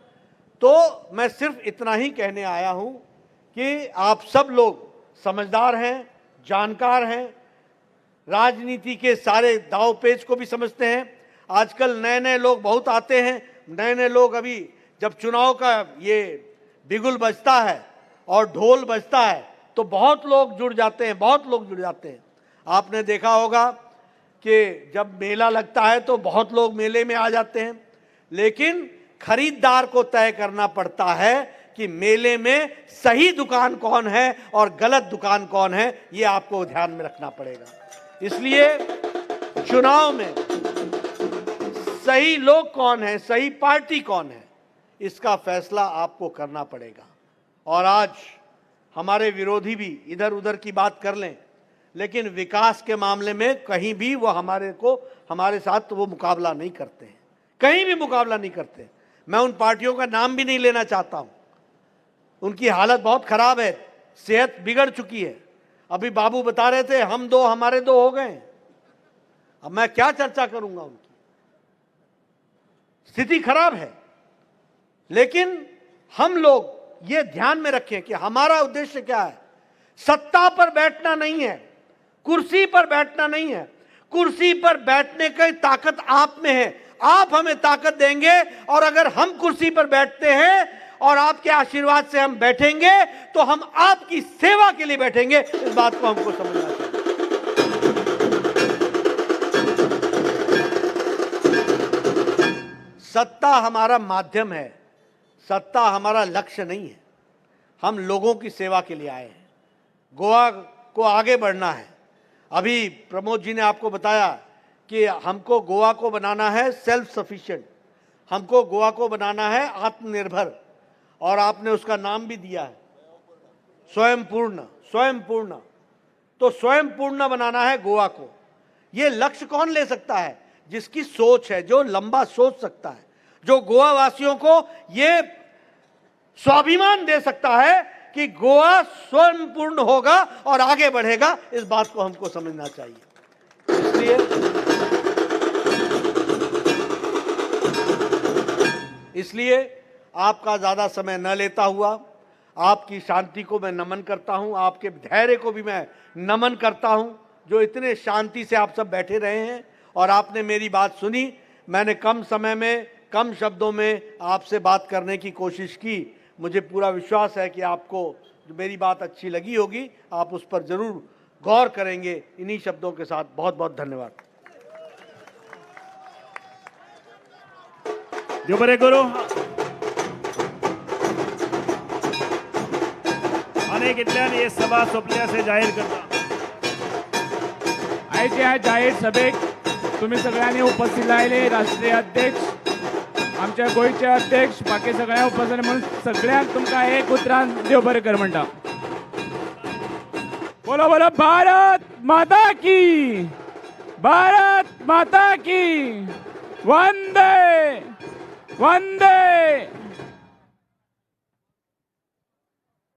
तो मैं सिर्फ इतना ही कहने आया हूँ कि आप सब लोग समझदार हैं, जानकार हैं, राजनीति के सारे दाव पेच को भी समझते हैं। आजकल नए नए लोग बहुत आते हैं, नए नए लोग अभी जब चुनाव का ये बिगुल बजता है और ढोल बजता है तो बहुत लोग जुड़ जाते हैं, बहुत लोग जुड़ जाते हैं। आपने देखा होगा कि जब मेला लगता है तो बहुत लोग मेले में आ जाते हैं, लेकिन खरीदार को तय करना पड़ता है कि मेले में सही दुकान कौन है और गलत दुकान कौन है, ये आपको ध्यान में रखना पड़ेगा। इसलिए चुनाव में सही लोग कौन है, सही पार्टी कौन है, इसका फैसला आपको करना पड़ेगा। और आज हमारे विरोधी भी इधर उधर की बात कर लें, लेकिन विकास के मामले में कहीं भी वो हमारे साथ वो मुकाबला नहीं करते हैं, कहीं भी मुकाबला नहीं करते। मैं उन पार्टियों का नाम भी नहीं लेना चाहता हूँ, उनकी हालत बहुत ख़राब है, सेहत बिगड़ चुकी है। अभी बाबू बता रहे थे हम दो हमारे दो हो गए, अब मैं क्या चर्चा करूँगा, उनकी स्थिति खराब है। लेकिन हम लोग ये ध्यान में रखें कि हमारा उद्देश्य क्या है। सत्ता पर बैठना नहीं है, कुर्सी पर बैठना नहीं है। कुर्सी पर बैठने की ताकत आप में है, आप हमें ताकत देंगे, और अगर हम कुर्सी पर बैठते हैं और आपके आशीर्वाद से हम बैठेंगे तो हम आपकी सेवा के लिए बैठेंगे। इस बात को हमको समझना चाहिए। सत्ता हमारा माध्यम है, सत्ता हमारा लक्ष्य नहीं है। हम लोगों की सेवा के लिए आए हैं, गोवा को आगे बढ़ना है। अभी प्रमोद जी ने आपको बताया कि हमको गोवा को बनाना है सेल्फ सफिशिएंट, हमको गोवा को बनाना है आत्मनिर्भर, और आपने उसका नाम भी दिया है स्वयंपूर्ण। स्वयंपूर्ण, तो स्वयंपूर्ण बनाना है गोवा को। ये लक्ष्य कौन ले सकता है? जिसकी सोच है, जो लंबा सोच सकता है, जो गोवा वासियों को ये स्वाभिमान दे सकता है कि गोवा स्वयंपूर्ण होगा और आगे बढ़ेगा। इस बात को हमको समझना चाहिए। इसलिए आपका ज़्यादा समय न लेता हुआ, आपकी शांति को मैं नमन करता हूं, आपके धैर्य को भी मैं नमन करता हूं, जो इतने शांति से आप सब बैठे रहे हैं और आपने मेरी बात सुनी। मैंने कम समय में कम शब्दों में आपसे बात करने की कोशिश की। मुझे पूरा विश्वास है कि आपको मेरी बात अच्छी लगी होगी, आप उस पर ज़रूर गौर करेंगे। इन्हीं शब्दों के साथ बहुत बहुत धन्यवाद। देव बरें करूं. अनेक इतल्यान ही सभा सोंपली अशें जाहीर करता. आयच्या ह्या जाहीर सभेक तुम्ही सगळ्यांनी उपस्थित राहिले, राष्ट्रीय अध्यक्ष, आमच्या गोंयचे अध्यक्ष, बाकी सगळ्या उपस्थित म्हणून सगळ्यांक तुमकां एक उतरान देव बरें कर म्हणटा. बोलो बोलो भारत माता की, भारत माता की, वंदे वंदे.